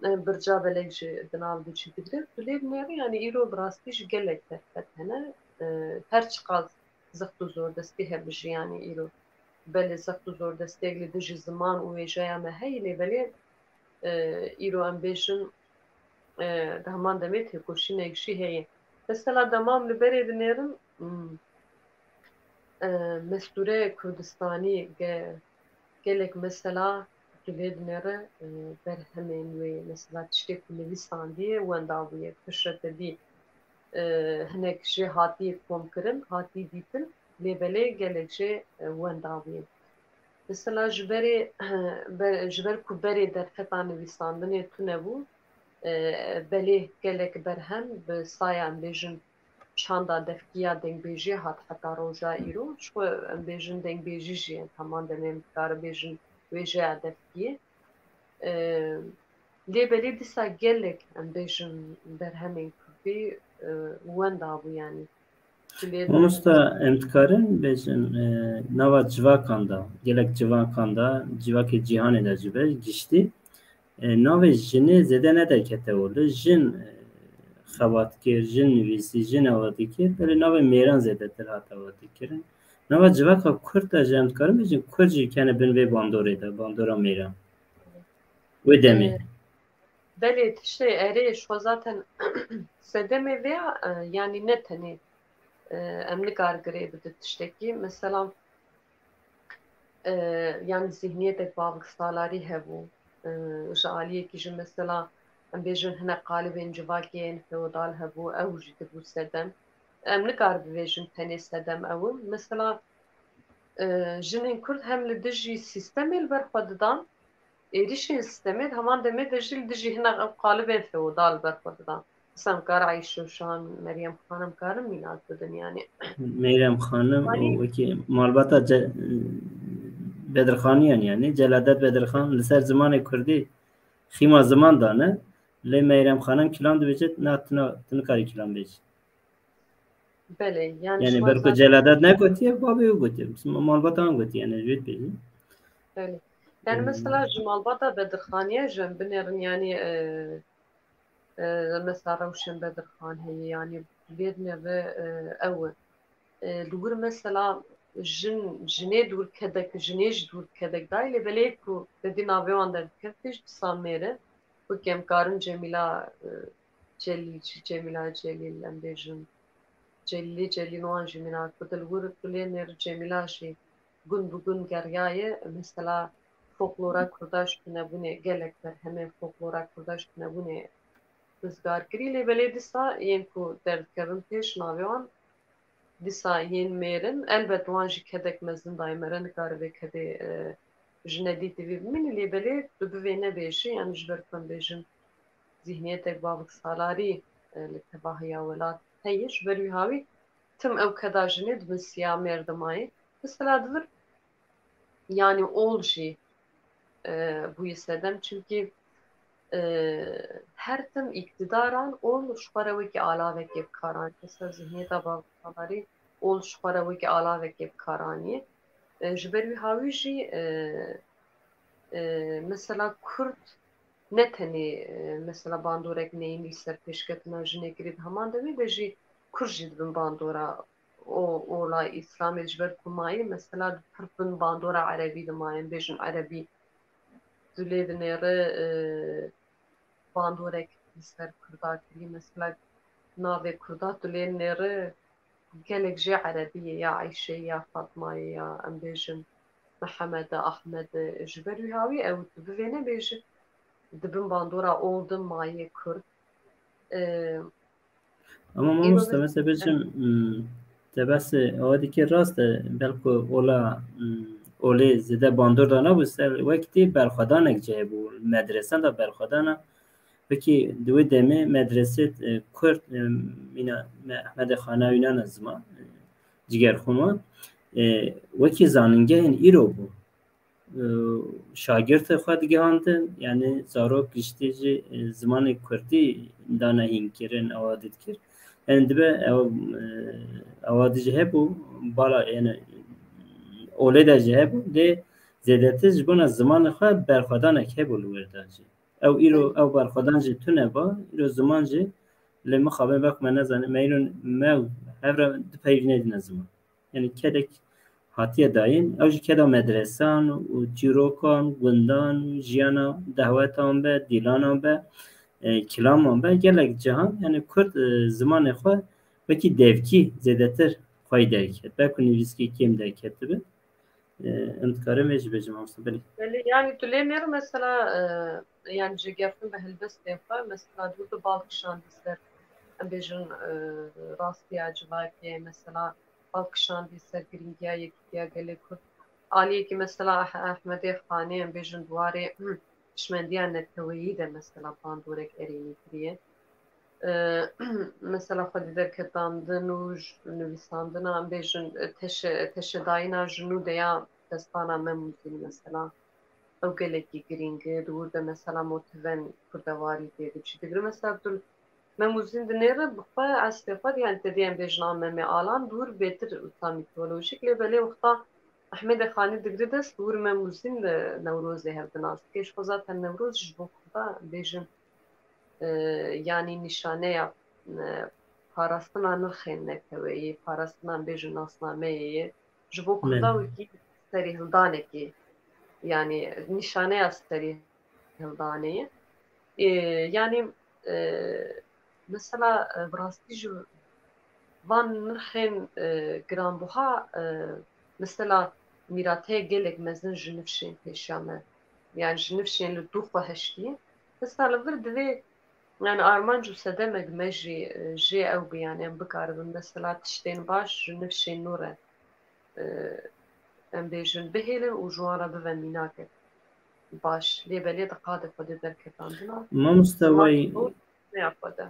em birca belek jî di nav de jî digire. Tu lê dinêrî, yani îro bi rastî jî gelek derfet hene. E, her çiqas zext û zordestî hebû jî, yani îro belê zext û zordestiyek li dijî ziman û wêjeya me heye, lê belê, e, îro em bêjin, e, di heman demê têkoşînek jî heye. Mesela dema em li berê dinêrin, hmm, e, mestûre Kurdistanî ge-, gelek mesela tu lê dinêre, e, berhemên wê, mesela tiştê ku nivîsandiye wenda bûye, piştre te dî, e, hinek jê hatiye komkirin, hatiye dîtin, lê belê gelek jê, e, wenda bûye. Mesela ji berê, ber, ji ber ku berê derfeta nivîsandinê tune bû, e, belê gelek berhem bi saya, em bêjin, çanda devkî ya dengbêjiyê hat heta roja îro. Ji xwe em bêjin dengbêjî jî, em heman demê em dikarin bêjin wêjeya devkî. E, lê belê dîsa gelek, em bêjin, berhemên kurdî, e, wenda bû, yanî. Tu lê Mamosta, em dikarin bêjin, e, nava civakan de, gelek civakan de, civakê cîhanê de jî be giştî, e, navê jinê zêde ne derkete holê. Jin, e, xebat kir, jin nivîsî, jin awa dikir. Belê navê mêran zêdetir hat awa dikirin. Nava civaka kurd de jî em dikarin bêjin, kurd jî kene bin vê bandorê de, bandora mêran. Wê demê. E, belê, tiştê erê, ji xwe zaten sedemê vê ya, e, yanî ne tenê, e, em nikar girê bidin tiştekî. Mesela, e, yanî zihniyetek bavksalarî hebû. E, ji aliyekî jî mesela, em bêjin hinek qalibên civakê yên feodal hebû, ew jî dibû sedem. Em nikar bivêjin tenê sedem ew in. Mesela, e, jinên kurd hem li dijî sîstemê li ber xwe didan, êrîşên sîstemê di heman demê de jî li dijî hinek ew qalibên feodal berxwe didan. Mesela em kar Eyşe û Şan, Meryem Xanim karin mînak bidin, yanî. Meryem Xanim û wekî malbata Ce-, Bedirxaniyan, yanî Celadet Bedirxan li ser zimanê kurdî xîma ziman dane, lê Meyrem Xanim kilam dibêje, na, tu na, tu nikarî kilam bêjî. Belê, yanî Yani şima berko zaten Celadet negotiye, babê wî gotiye. Malbata wan gotiye, yani ji wê dibêjin. Belê. Yani mesela ji malbata Bedirxaniye jî em binêrin, yani, e, e, mesela Rewşen Bedirxan heye, yani lê dinêre, e, ew e. E, li wir mesela jin, jinê dûr kedek, jinê jî dûr kedek dayê, lê belê ku te dî navê wan derdikevtî jî dîsa mêr e. Wekî em karin Cemîla, e, Celîl jî, Cemîla Celîl em bêjin. Celîlê Celîl wan jî mînak bide li wir, tu lê nêr Cemîla jî gun bi gun geriyaye. Mesela folklora kurda ji tunebûnê, gelek berhemên folklora kurda ji tunebûnê rizgar kirî. Lê belê dîsa yên ku derdikevin pêş navê wan dîsa yên mêr in. Elbet wan jî kedek mezin dayê, me re nikare vê kedê, e, ji nedîtî vî bimîne, lê belê tu bivê nebêjî, yani ji ber ku em bêjin zîhniyetek bavik salarî, e, li tevahiya welat heye, ji ber wî hawî tim ew keda jinê di bin siya mêr de mayî. Mesela di vir, yani ol jî, e, bûye sedem, çimkî, e, her tim îktidaran ol ji xwe re wekî alavekê bi kar anî. Mesela zihniyeta bavik salarî ol ji xwe re wekî alavekê bi kar anî. E, ji ber wî hawî jî, e, e, mesela Kurd ne tenê, e, mesela bandorek neyîn li ser pêşketina jinê kirî, di heman demê de jî Kurd jî di bin bandora o, ola Îslamê, ji ber ku mayê mesela di pir bin bandora Erebî de mayên, bêjin Erebî tu lê dinêre, e, bandorek li ser Kurda kirî, mesela navê Kurda tu lê dinêre gelek jê Erebî ye, ya Eyşe, ya Fatma ye, ya em bêjin Mihemed e, Ahmed e. Ji ber wî hawî ew tu bivê nebêjî di bin bandora ol de mayê Kurd. E, Ama mamoste, mesela bêjim, hmm, te behsê awa dikir, rast e, belku ola, hmm, olê zêde bandor da nabû, ser wek tê berxwedanek cihê bû, medresan da berxwedana. Wekî di wê demê medresê, e, Kurd, e, mîna me Ehmedê Xana wînana ziman, e, cigerxûn wan, e, wekî zanîngehên îro bû. E, şagirtê xwe digihandin, yani zarok giştî jî, e, zimanê kurdî dane hînkirin, awa dî dikir. Yani dibe ew, e, awa dî jî hebû, bala, yani olê de jî hebû, lê zêdetir ji bona zimanê xwe berxwedanek hebû li wir de jî. Ew îro, ew berxwedan jî tune ba, îro ziman jî li mixabin wek me nezane, me îro me hev re du peyvî nedîne ziman. Yani kedek hatiye dayîn, ew jî keda medresan û çîrokan, gundan, jiyana dehwetan be, dîlanan be, e, kilaman be, gelek cihan, yani Kurd, e, zimanê xwe wekî devkî zêdetir xweyî derket. Belku nivîskî kêm derketibe. E, em dikarin vê jî bêjin, mamoste, belê. Belê, yani tu lê nêr mesela, e, yani jêgertin bi helbestên xwe, mesela dûr de bal kişandî ser, em bêjin, e, rastiya civakê, mesela bal kişandî ser girîngiya yekîtiya gelê Kurd. Aliyekî mesela Eh-, Ehmedê Xanê, em bêjin di warê, hmm, hişmendiya neteweyî de mesela bandorek erênî kiriye. E, mesela xwedî derketandin û j-, nivîsandina, em bêjin, e, teşe-, teşedayîna ji nû de ya destana Mem û Zîn mesela. Ew gelekî girîng e, di wir de mesela motiven kurdewarî tê de çî digire. Mesela tu Mem û Zîn dinêre bi xwe, eslê xwe de, yani te dê em bêjin a Memê Alan dûr bêtir wisa mîtolojîk, lê belê wexta Ehmedê Xanî digire dest, li wir Mem û Zîn de Newrozê hev dinas dike. Ji xwe zaten Newroz ji bo Kurda bêjin, e, yanî nîşaneya, e, parastina nirxên neteweyî, parastina bêjin nasnameyê ye. Ji bo Kurda wekî serîhildanekê, yanî nîşaneya serîhildanê ye. E, yanî, e, mesela, e, bi rastî ji van nirxên, e, giranbuha, e, mesela mîrateyek gelek mezin ji nifşên pêşiya me, yani ji nifşên li dû xwe heştî. Mesela li vir divê, yani armanc û sedemek me jî, e, jê ew be, yani em bikaribin mesela tiştên baş ji nifşên nû re, e, em bêjin bihêlin û ji wan re bibe mînakek. baş. Lê belê di qadê xwe de derketandina. Mamoste Ziman wey û ne xwe de.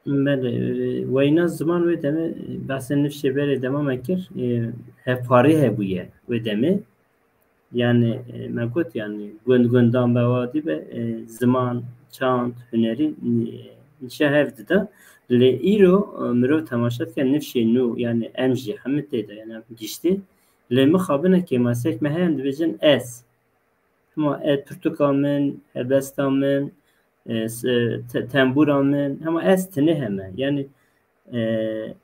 Belê, e, weyna ziman wê demê, e, behsê nifşê berê dema me kir, e, hevparî hebûye wê demê. Yani, e, me got, yani, gund gundan be, wadî be, e, ziman, çand, hunerî, e, nîşe hev dida. Lê îro, e, mirov temaşe dike nifşê nû, yani, em jî hemî tê de, yani, em giştî. Lê mixabine kêmasiyek me heye, em dibêjin ez. Hema ez, pirtûka min, helbesta min, e, s-, e, te-, tembûra min, hema ez tinê heme. Yani, e,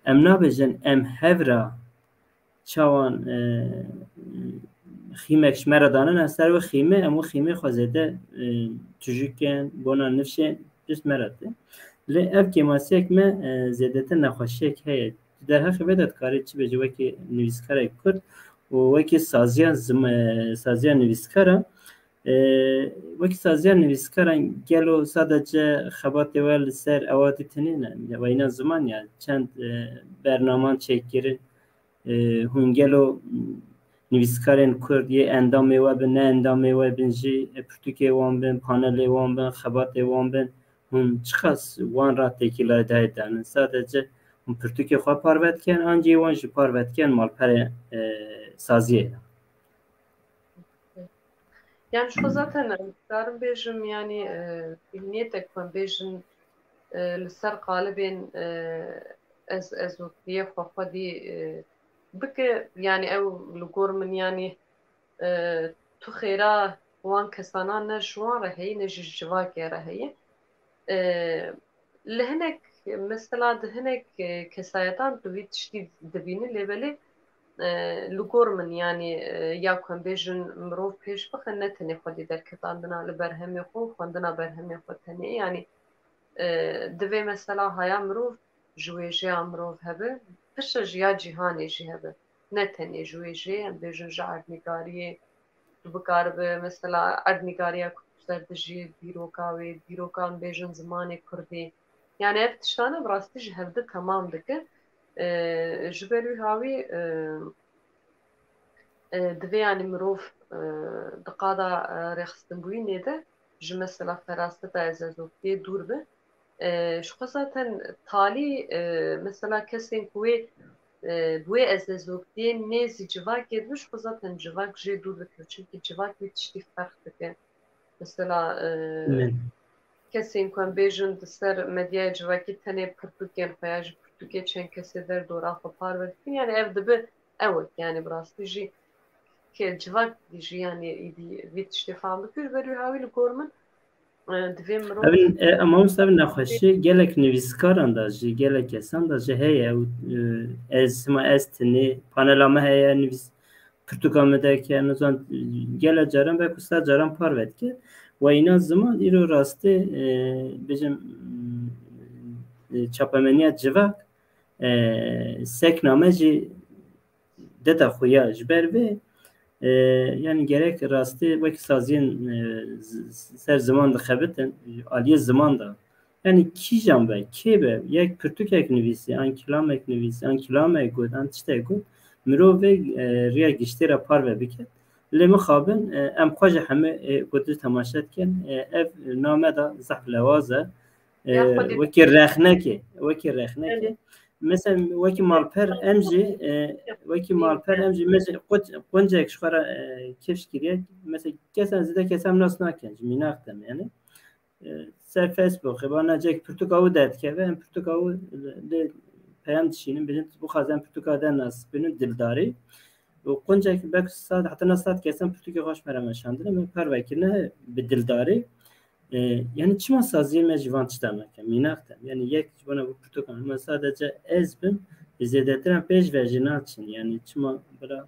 em nabêjin em hev ra çawan, e, xîmek ji me re danine ser wê xîmê, em wê xîmê xwe zêde, e, tujî kin, bona nifşên, pişt me re tê. Lê ev kêmasiyek me, e, zêdetir nexweşiyek heye. Tu derheqê vê de dikarî çi bêjî wekî nivîskarek Kurd û wekî saziya zim-, e, saziya nivîskara, e, wekî saziya nivîskara gelo sadece xebatê we li ser ewadî tinê ne, weyna ziman ya çend, e, bernaman çêkirin, e, hûn gelo nivîskarên Kurd yê endamê we bin, ne endamê we bin jî, e, pirtûkê wan bin, panelê wan bin, xebatê wan bin, hûn çiqas wan ra têkilay dayê danin? Sadece hûn pirtûkê xwe parve dikin, an jî wan jî parve dikin malperê, e, saziyê de? Yani ji xwe zaten em dikarin bêjim, yani, e, zihniyete ku em bêjin, e, li ser qalibên, e, ez, ezokiyê xwe xwedî, e, bike, yani ew li gor min, yani, e, tu xêra wan kesana ne ji wan re heye, ne jî ji civakê re heye. E, Li hinek, mesela di hinek, e, kesayetan tu vî tiştî dibînî, lê belê, e, li gor min, yani, e, ya ku em bêjin mirov pêş bixe, ne tenê xwedî derketandina li berhemê xwe û xwendina berhemê xwe tenê, yani, e, divê mesela haya mirov ji wêjeya mirov hebe, piştre ji ya cîhanê jî hebe. Ne tenê ji wêjeyê, em bêjin ji erdnîgariyê, tu bikaribe mesela erdnîgariya ku tu ser dijî, dîroka wê, dîrokan bêjin zimanê kurdî. Yani ev tiştane bi rastî ji hevdi temam dike. E, ji ber wî hawî, e, e, divê yani mirov, e, di qada, e, rêxistinbûyînê de ji mesela feraseta ezezokiyê dûr be. E, ji xwe zaten talî, e, mesela kesên ku wê, e, bi wê ezezoktiyên nêzî civakê dibe, ji xwe zaten civak jê dûr dikeve. Çimkî civak wî tiştî ferq dike. Mesela, e, Min. kesên ku em bêjin di ser medyaya civakî tenê pirtûkên xwe ya jî pirtûkê çend kesê der dora xwe parve dikin. Yani ev dibe ewek, yani bi rastî jî ke civak jî yani îdî vî tiştê fehm bike. Ji ber wî hawî li gor min, e, divê mirov Evin, e, ama wisa ev nexweşî gelek nivîskaran da jî, gelek kesan da jî heye. Ew, e, ez, hima ez tinê, panela me heye, nivîs, pirtûka me derke, nizan, gele caran, belku sed caran parve dike. Weyna ziman îro rastî, e, bêjim, e, çapemeniya civak, e, sekna me jî deta xuya. Ji ber vê, e, yani gerek rastî wek saziyên, e, z-, z-, ser ziman dixebitin, aliyê ziman da. Yani kîjan be, kê be, yek pirtûkek nivîsî, an kilamek nivîsî, an kilamek got, an tiştek got, mirov vê, e, riya giştî re parve biket. Lê mixabin, e, em xwe ji hemî, e, ku tu temaşe dikin, e, ev name da zehf lewaz e. E, Ya xwedî wekî rexnekê, wekî rexnekê. Mesela wekî malper em jî, e, wekî malper em jî, me jî qunc-, quncek ji xwe re, e, kifş kiriye. Mesela kesan zêde kes em nas nakin, ji mînak dem yani. E, ser Facebookê, ba necek pirtûka wî derdikeve, em pirtûka wî lê peyam dişînin, bêjin, tu bixwazin pirtûka de nas bînin, dildarî. Û quncek belkî sed, heta ne sed kesan pirtûkê xwe ji me re meşandine, me parve kirine bi dildarî. E, yani çima saziyê me ji van tişta nake? Mînak de. Yani yek ji bona bu pirtûkan, hema sadece ez bim, zêdetir em pêş ve jî naçin. Yani çima bila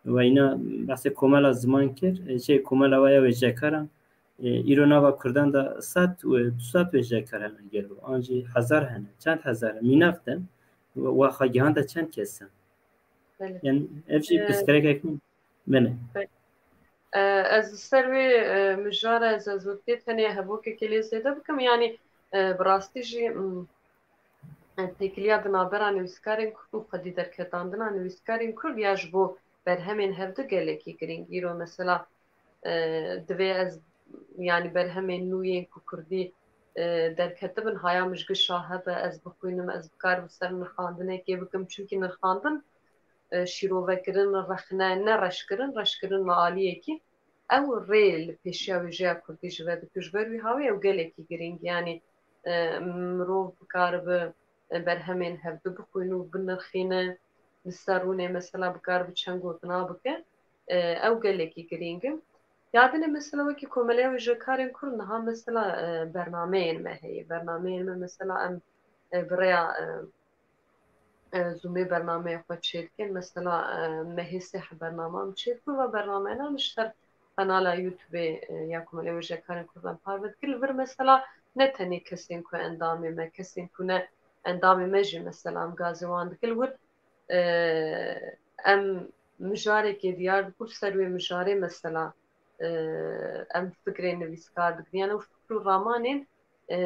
weyna behsê komela ziman kir, e, şey, komela we ya wêjekaran, e, îro nava Kurdan da sed û du sed wêjekar hene gelo. An jî hezar hene. Çend hezar? Mînak de. Wa xwe gihanda çend kes in? Belê. Yani ev jî E, pirsgirêkek min. Belê. E, ez li ser wê, e, mijara ez, ez wekî tenê hebokekê lê zêde bikim. Yanî, e, bi rastî jî, mm, e, têkiliya di navbera nivîskarên Kurd û xwedî derketandina nivîskarên Kurd ya ji bo berhemên hevdu gelekî girîng. Îro mesela, e, divê ez yanî berhemên nû yên ku kurdî, e, derketibin, haya min ji gişa hebe ez bixwînim, ez bikaribim ser nirxandinekê bikim, çimkî nirxandin, e, şîrovekirin, rexne, ne reşkirin, reşkirin li aliyekî, ew rê li pêşiya wêjeya kurdî ji ve dike. Ji ber wî hawî ew gelekî girîng, yanî, e, mirov bikaribe, e, berhemên hevdu bixwîne û binirxîne, li ser rûnê mesela bikaribe çend gotina bike, e, ew gelekî girîng e. Ya din e mesela wekî Komeleya Wêjekarên Kurd niha mesela, e, bernameyên me heye. Bernameyên me mesela em, e, bi rêya, e, e, Zoomê bernameyê xwe çêdikin. Mesela, e, mehê sê heb bername em çêdikin ve bernameyan ji ser kanala YouTubeê, e, ya Komeleya Wêjekarên Kurd em parve dikin. Li vir mesela ne tenê kesên ku endamê me, kesên ku ne endamê me jî mesela em gazê wan dikin. Li wir, e, em mijarekê diyar dikin, ser wê mijarê mesela, e, em fikrê nivîskar dikin. Yani ew fikr û ramanên, e,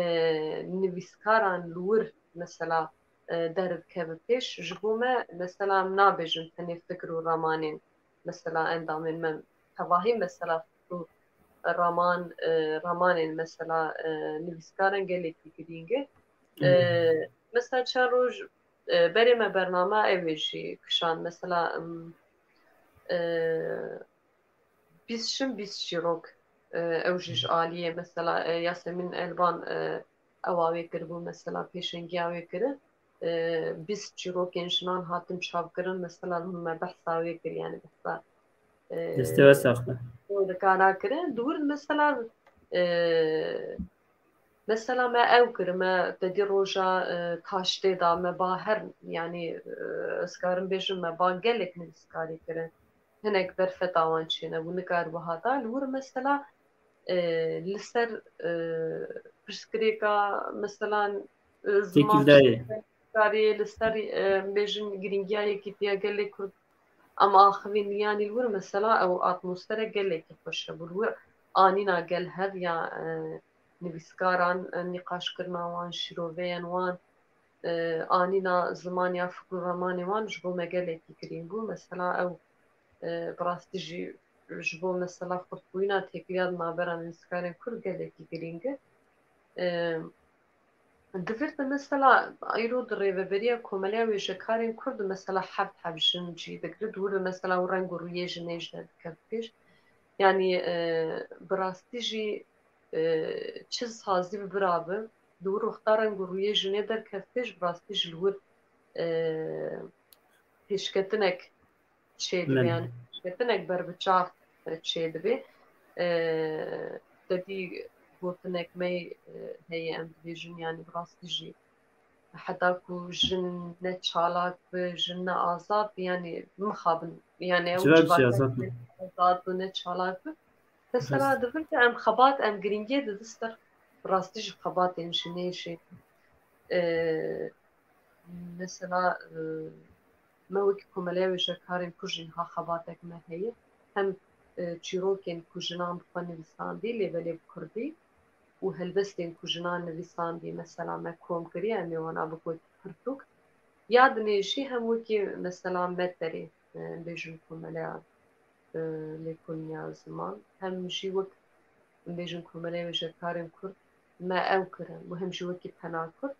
nivîskaran li wir mesela, e, derdikeve pêş. Ji bo me mesela em nabêjin tenê fikr û ramanên mesela endamên me. Tevahî mesela fikr û raman, e, ramanên mesela, e, nivîskaran gelekî girîng e. E, mesela çar roj, e, berê me bername ew ê jî kişand. Mesela, em, e, bîst şim bîst çîrok, e, ew jî ji aliyê mesela, e, Yasemîn Elban, e, ewa wê kiribû mesela pêşengiya wê kiri. E, bîst çîrokên jinan hatin çavkirin mesela hûn me behsa wê kir yani behsa, e, Destê we sax be. Wê dikara kirin. Di wir mesela, e, Mesela me ew kir, me te dî roja, e, taştê da, me ba her, yanî, e, ez karim bêjim, me ba gelek nivîskarî kirin. Hinek derfeta wan çênebû, nikaribe hata. Li wir mesela, e, li ser, e, pirsgirêka, mesela, e, ziman Têkildayê. Kariyê li ser, e, bêjin girîngiya yekîtiya gelê Kurd. Em axivîn, yanî li wir mesela ew atmosfere gelekî xweş hebû. Li wir anîna gel hev ya, e, nivîskaran, e, nîqaşkirina wan, şîroveyên wan, e, anîna ziman ya fikr û ramanê wan ji bo me gelekî girîng bû. Mesela ew, e, bi rastî jî ji bo mesela xurtbûyîna têkiliya di navbera nivîskarên Kurd gelekî girîng e. E, Di vir de mesela îro di Rêveberiya Komeleya Wêjekarên Kurd de mesela heft heb jin cî digire. Di wir de mesela û reng û rûyê jinê jî derdikeve pêş. Yanî, e, bi rastî jî, e, çi sazî bi bira bi, di wir wexta reng û rûyê jinê derkeve pêş, bi rastî jî li wir, e, pêşketinek çêdibe, Min. Yani pêşketinek berbiçav, e, çêdibe. E, te dî gotinek me, e, heye, em dibêjin, yani bi rastî jî heta ku jin ne çalak bi, jin ne azad bi, yani mixabin, yani ew Civak jî civakek azad bi. Ne azad bi, ne çalak bi. Mesela Rast. Di vir de em xebat, em girîngiyê didin ser bi rastî jî xebatên jinê jî. E, mesela, e, me wekî Komeleya Wêjekarên Kurd jî niha xebatek me heye. Hem, e, çîrokên ku jinan bi xwe nivîsandî, lê belê bi kurdî û helbestên ku jinan nivîsandî, mesela me kom kiriye, em ê wana bikin wekî pirtûk. Ya dinê jî hem wekî mesela meterê, e, bêjin Komeleya, e, Lêkolîniya Ziman, hem jî wek bêjin Komeleya Wêjekarên Kurd me ew kirin û hem jî wekî Pena Kurd,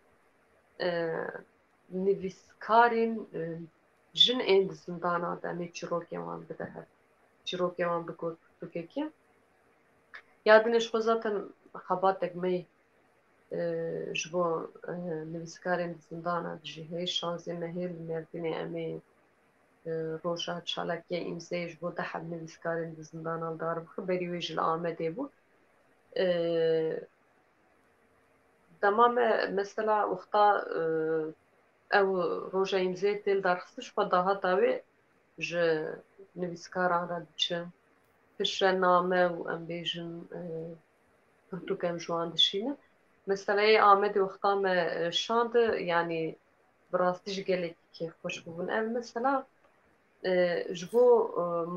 e, nivîskarên, e, jin ên di zindana de em ê çîrokên wan bide hev. Çîrokên wan bigot pirtûkekê. Ya dinê ji xwe zaten xebatek me yê, e, ji bo, e, nivîskarên di zindana de jî heye. Şanzê mehê li Mêrdînê em ê, e, roja çalakiyê îmzeyê ji bo deh heb nivîskarên di zindana li dar bixin. Berî wê jî li Amedê bû. E, dema me mesela wexta, e, ew roja îmzeyê tê lidarxistin, ji xwe dahata wê ji nivîskaran re diçin. Piştre name û em bêjin, e, pirtûk em ji wan dişînin. Meseleyê Amedê wexta me, e, şand, yanî bi rastî jî gelekî kêfxweş bûbûn. Ev mesela, e, ji bo, e,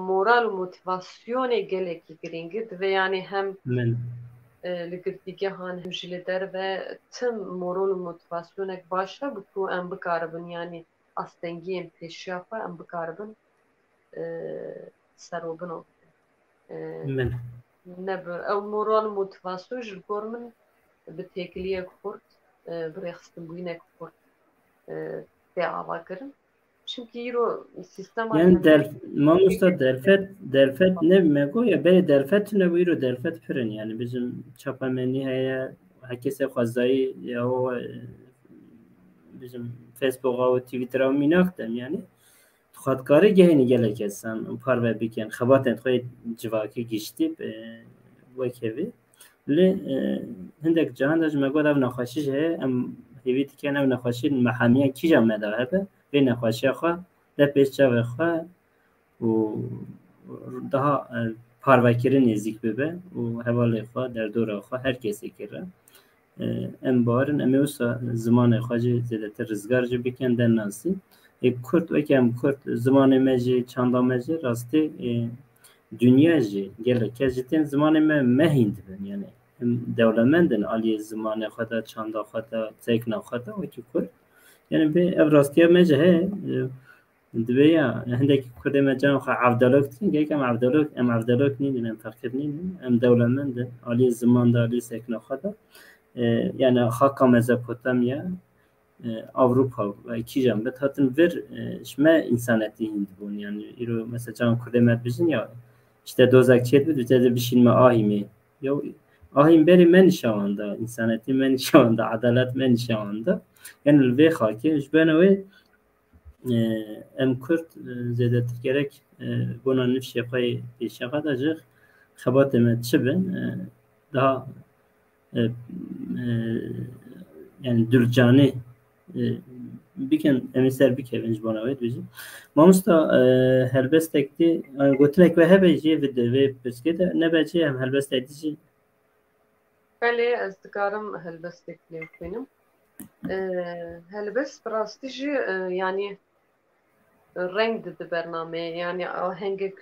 moral û motivasyonê gelekî girîng e. Divê yanî hem, Min. e, li girtîgehan hem jî li derve tim moral û motivasyonek baş hebe ku em bikaribin, yanî astengiyên pêşiya xwe em bikaribin, e, serobino bikin. E, Min. ne bi, ew moral, motivasyon ji gor min bi têkiliyek xurt, e, bi rêxistinbûyînek xurt, e, tê avakirin. Çimkî îro sîstema Yani derf-, mamosta derfet, derfet ne me got ya, belê derfet tune bû, îro derfet pir in. Yani bizim çapamenî heye, herkese xwezayî ya o, e, bizim Facebook'a û Twitter'a mînak dem yani. Tu xwe dikarî gehînî gelek kesan parve bikin, xebatên xwe civakî giştî, e, wekevî. Lê, e, hindek cahan de ji me got ev nexweşî jî heye, em hêvî dikin ev nexweşî mehamiya kîja me de hebe, vê nexweşiya xwe de pêş çavê xwe û daha, e, parvekirin nêzîk bibe û hevalê xwe, derdora xwe, her kesê kir re. E, em bawerin em ê wisa zimanê xwe jî zêdetir rizgar jî bikin, dernasî. Ê Kurd, weke em Kurd, zimanê me jî, çanda me jî, rastî, e, dinya jî, gelek kes jî tên zimanê me mehîn dibin. Yani em dewlemend in aliyê zimanê xwe de, çanda xwe de, zeyna xwe de, wekî Kurd. Yani bê ev rastiya me jî heye, e, Divê ya hindekî Kurdê me cem xwe evdelok dikin, gerek em evdelok, em evdelok nînin, em feqîr nînin, em dewlemend in, alî ziman de, alî sekna xwe de. E, yani xaka Mezopotamya, e, Avrupa ve kîjan bet hatin vir, e, ji me însanetî hîn dibûn. Yani îro mesela can Kurdê me dibijin ya, işte dozek çêt bid, te de bişîn me ahîmê. Yo, ahîm berî me nîşawanda, însanetî me nîşawanda, edalet me nîşawanda. Yani li vê xakê, ji beno wê, e, em Kurd, e, zêdetir gerek, e, bona nifşê xwe yê pêşiya xwe de jî xebatê me çi bin, e, daha, e, e, yani dulcanî, e, bikin, em ê ser bikevin ji bona wê dibêjim. Mamosta, e, helbestek dî, e, gotinek we hebe jî vê, vê pirsgê de, nebe jî em helbestek dî jî Belê, ez dikarim helbestek lê bixwînim. Ee, helbest bi rastî jî, e, yanî reng dide bernameyê, yanî ahengek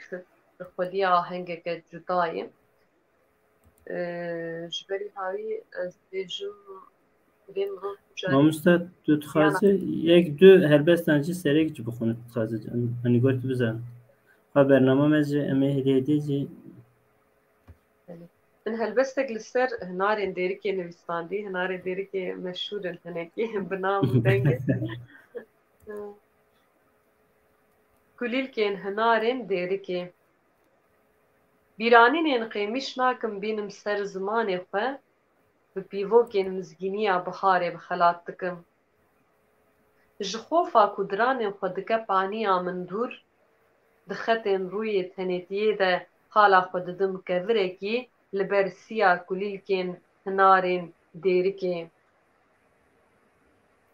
bi xwedî ahengeke cuda ye. Ee, ji berî hawî ez dibêjim, divê mirov carî Mamosta, tu dixwaze yek du helbestan jî serek jî bixwîne, tu dixwaze, hanî gor tu bizan. Ha bernama me jî, em ê hêdî hêdî jî Belê. Min helbestek li ser hinarên Dêrikê nivîsandî. Hinarên Dêrikê meşhûr in hinekî bi nam û dengê. Kulîlkên hinarên Dêrikê. Bîranînên qêmîş nakim bînim ser zimanê xwe, bi pîvokên mizgîniya biharê bi xelat dikim. Ji xofa ku diranên xwe dike paniya min dûr, di xetên rûyê tenêtiyê de qala xwe didim kevirekî li ber siya kulîlkên hinarên Dêrikê.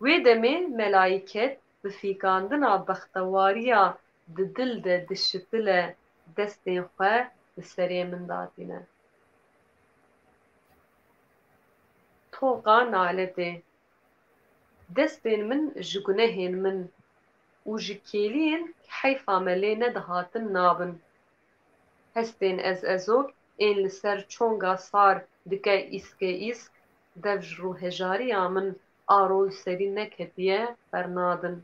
Wê demê melayîket bi fîkandina bextewariya di dil de dişitile destên xwe li serê min datîne. Toqa naletê. Destên min ji gunehên min û ji kêliyên heyfa me lê nedihatin nabin. Hestên ez ezok ên li ser çonga sar dike îske îsk, dev ji rû hejariya min a rol serî neketiye, bernadin.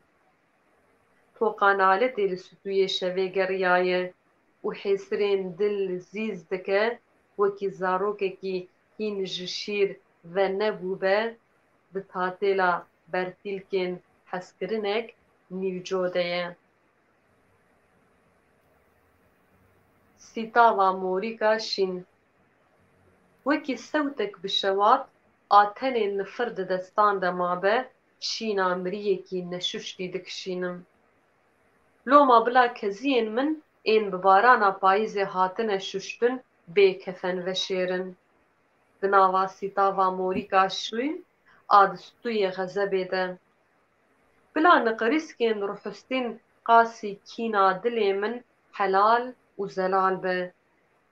Toqa naletê li stûyê şevê geriyaye û hêsirên dil zîz dike, wekî zarokekî hîn ji şîr venebûbe, di tatêla bertîlkên hezkirinek nîvco de ye. Sîtava morîka şîn. Wekî sewtek bi şewat a tenê nifir di destan de mabe, şîna miriyekî neşuştî dikişînim. Loma bila keziyên min ên bi barana payîzê hatine şuştin bê kefen veşêrin. Di nava sîtava morîka şîn a di stûyê xezebê de. Bila niqirîskên ruhistîn qasî kîna dilê min helal û zelal be.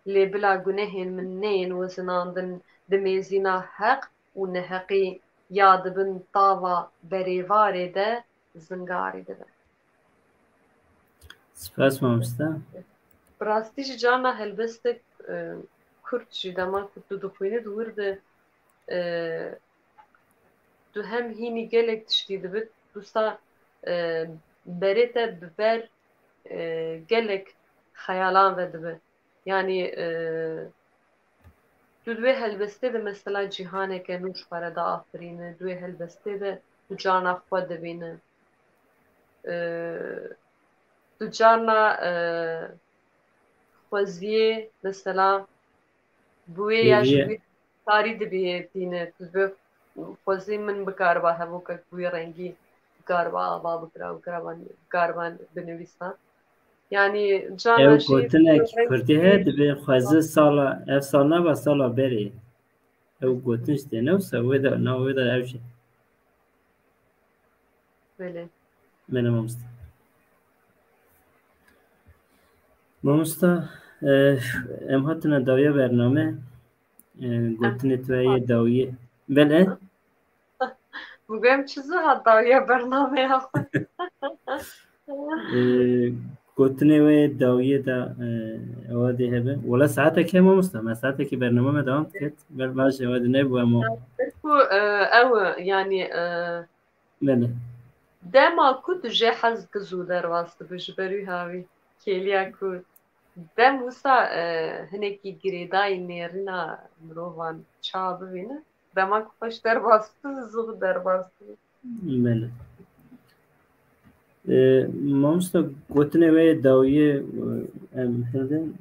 Lê bila gunehên min neyên wezinandin di mêzîna heq û neheqî ya di bin tava berêvarê de zingarî dibe. Spas mamoste. Bi rastî jî carna helbestek, e, kurt jî dema ku tu dixwînî di wir de, e, tu hem hînî gelek tiştî dibit, wisa, e, berê te bi ber, e, gelek xeyalan ve dibe. Yanî, e, Tu di wê helbestê de mesela cîhaneke nû ji xwe re diafirîne, di wê helbestê de tu carna xwe dibîne. E, tu carna, e, xweziyê mesela bi wê ya ji wî karî dibihêtîne. Tu bi xwezî min bikariba hevokek bi wî rengî bikariba ava bikira, bikariba, bikariba binivîsa. Yani carna Ew jî gotinek rengî kurdî heye, dibê xwezî sala, ev sal naba sala berê. Ew gotin ji tê ne wisa wê de, na wê de ev jî. Belê. Belê mamoste. Mamosta, e, em hatine dawiya bername, e, gotinê tu yê dawiyê. Belê? Min got em çi zû hat dawiya bernameya xwe. E, gotinê wê dawiyê de, e, ewa dê hebe. Wala saetek heye mamosta, me saetekî bername me dewam diket. Ber baş ewa dê nebû ema. Ku, e, ew, yani, e, Belê. Dema ku tu jê hez dikî zû derbas dibe ji ber wî hawî kêliya ku dem wisa, e, hinekî girêdayî nêrîna mirovan çawa bibîne, dema ku xweş derbas tu zû derbas dibe. Belê. E, mamosta gotinê wê dawiyê, e, em hildin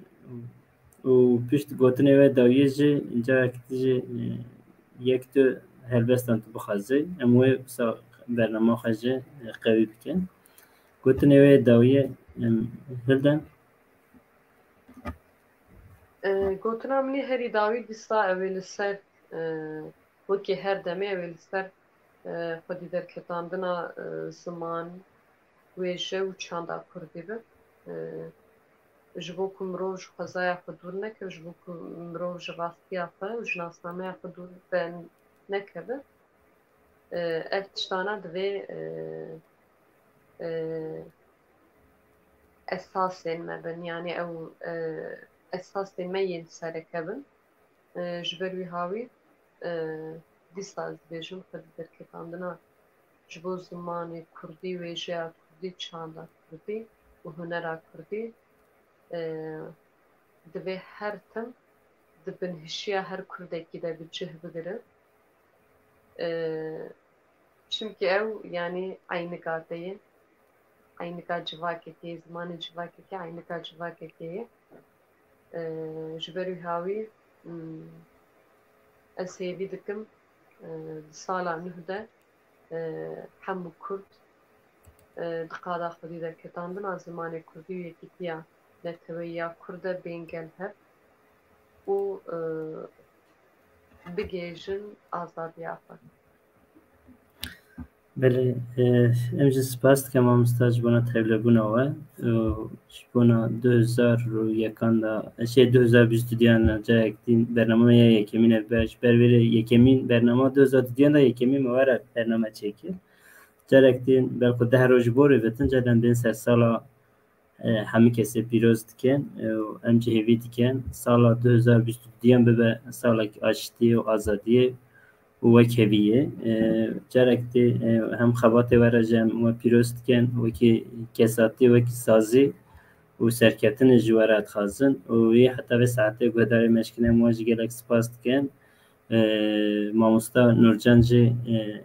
û pişt gotinê wê dawiyê jî carek jî, e, yek tu helbestan tu bixwazî, em wê wisa bernama xwe jî, e, qewî bikin. Gotinê wê dawiyê em hildin. E, gotina min ê herî dawî dîsa ew ê li ser, e, wekî her demê ew ê li ser, e, xwedî derketandina, e, ziman, wêje û çanda kurdî be. E, ji bo ku mirov ji xwezaya xwe dûr neke, ji bo ku mirov ji rastiya xwe û ji nasnameya xwe dûr be nekeve. E, ev tiştana divê, e, e, esasên me bin, yani ew, e, esasên me yên sereke bin. E, ji ber wî hawî, e, dîsa ez dibêjim xwedî derketandina ji bo zimanê kurdî, wêjeya kurdî, çanda kurdî û hunera kurdî, e, divê her tim di binhişiya her kurdekî de bi cih bigire. E, çimkî ew, yani, eynika te ye. Eynika civakekê ye, zimanê civakekê eynika civakekê ye. E, ji ber wî hawî, hmm, ez hêvî dikim, e, di sala nuh de, e, hemû kurd, e, di qada xwedî derketandina zimanê kurdî û yekîtiya neteweyî ya kurd de bên gel hev û, e, bigihêjin azadiya xwe. Belê, e, em jî spas dikin mamosta ji bona tevlebûna we. E, ji bona du hezar û yekan de, şey, du hezar bîst û duyan de carek din bernama me ya yekemîn ev be. Ji ber vê re yekemîn bernama du hezar û duyan de yekemîn me were bername çêkir. Carek din belku deh roj ji bo rê vetin, carek din bên ser sala, e, hemî kesê pîroz dikin, e, û em jî hêvî dikin sala du hezar bîst û duyan bibe salek aştiyê û azadiyê û wekheviyê. E, carek dî, e, hem xebatê we re jî em we pîroz dikin, wekî kesatî, wekî sazî û serkeftinê ji we re dixwazin û wî heta vê saetê guhdarê me jî kin, em we jî gelek spas dikin. E, mamosta Nurcan jî, e,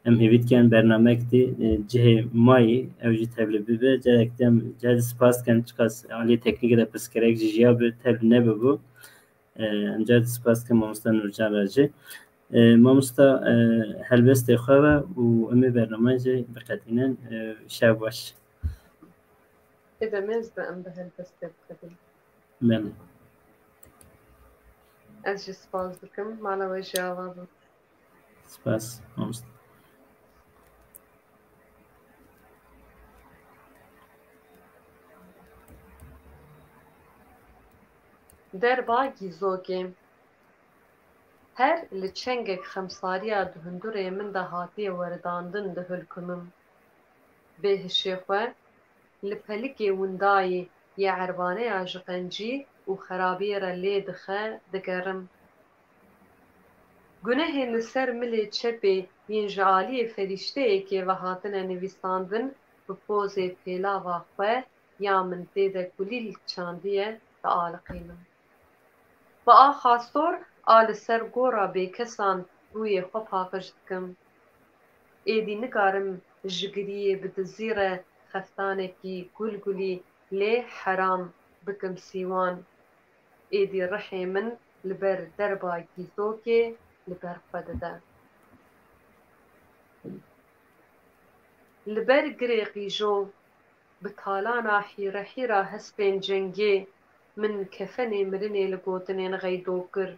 em hêvî dikin bernamek dî, e, cihê mayî ew jî tevlî bibe. Carek dî em cihê dî spas dikin, çiqas aliyê teknîkê de pirsgirêk jî jiya bi tevlî nebibû. E, em cihê dî spas dikin mamosta Nurcan re jî. E, mamosta, e, helbestê xwe ve û em ê bernameyê jî biqedînin. E, şev baş. Ê demê ez bi em bi helbestê biqedînim. Belê. Ez jî spas dikim. Mala we jî ava be. Spas, mamoste. Derba gîzokê. Her li çengek xemsariya di hundurê min de hatiye weridandin dihilkinim. Bê hişê xwe, li pelikê windayî yê erbaneya ji qencî û xerabiyê re lê dixe, digerim. Gunehên li ser milê çepê yên ji aliyê ferîşteyekê ve hatine nivîsandin, bi pozê pêlava xwe ya min tê de kulîlk çandiye, dialiqînim. Bi axa sor A li ser gora bêkesan rûyê xwe paqij dikim. Êdî nikarim ji giriyê bi dizî re xeftanekî gulgulî lê heram bikim sîwan. Êdî rihê min li ber derba gîzokê li ber xwe dide. Li ber girê qîjo, bi talana hîrehîra hespên cengê, min kefenê mirinê li gotinên xeydo kir.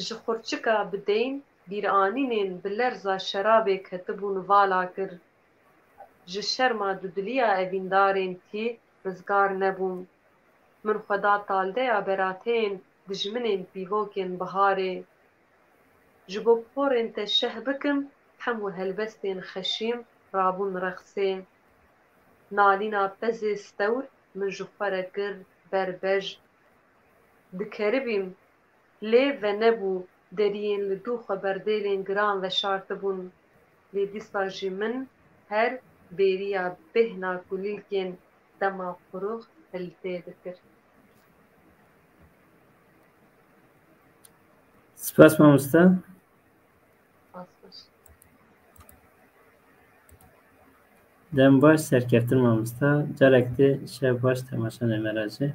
Ji xurçika bi deyn bîranînên bi lerza şerabê ketibûn vala kir. Ji şerma dudiliya evîndarên tî rizgar nebûm. Min xwe da taldeya berateyên dijminên pîvokên biharê. Ji bo porên te şeh bikim, hemû helbestên xeşîm rabûn rexsê. Nalîna pezê stewr min ji xwe re kir berbej. Dikeribîm, lê venebû, deriyên li dû xwe berdêlên giran veşartibûn. Lê dîsa jî min her bêriya bêhna kulîlkên dema qurux hiltê dikir. Spas mamoste. Spas baş. Dem baş, serkeftin mamoste. Carek dî şev baş temaşanê me re jî.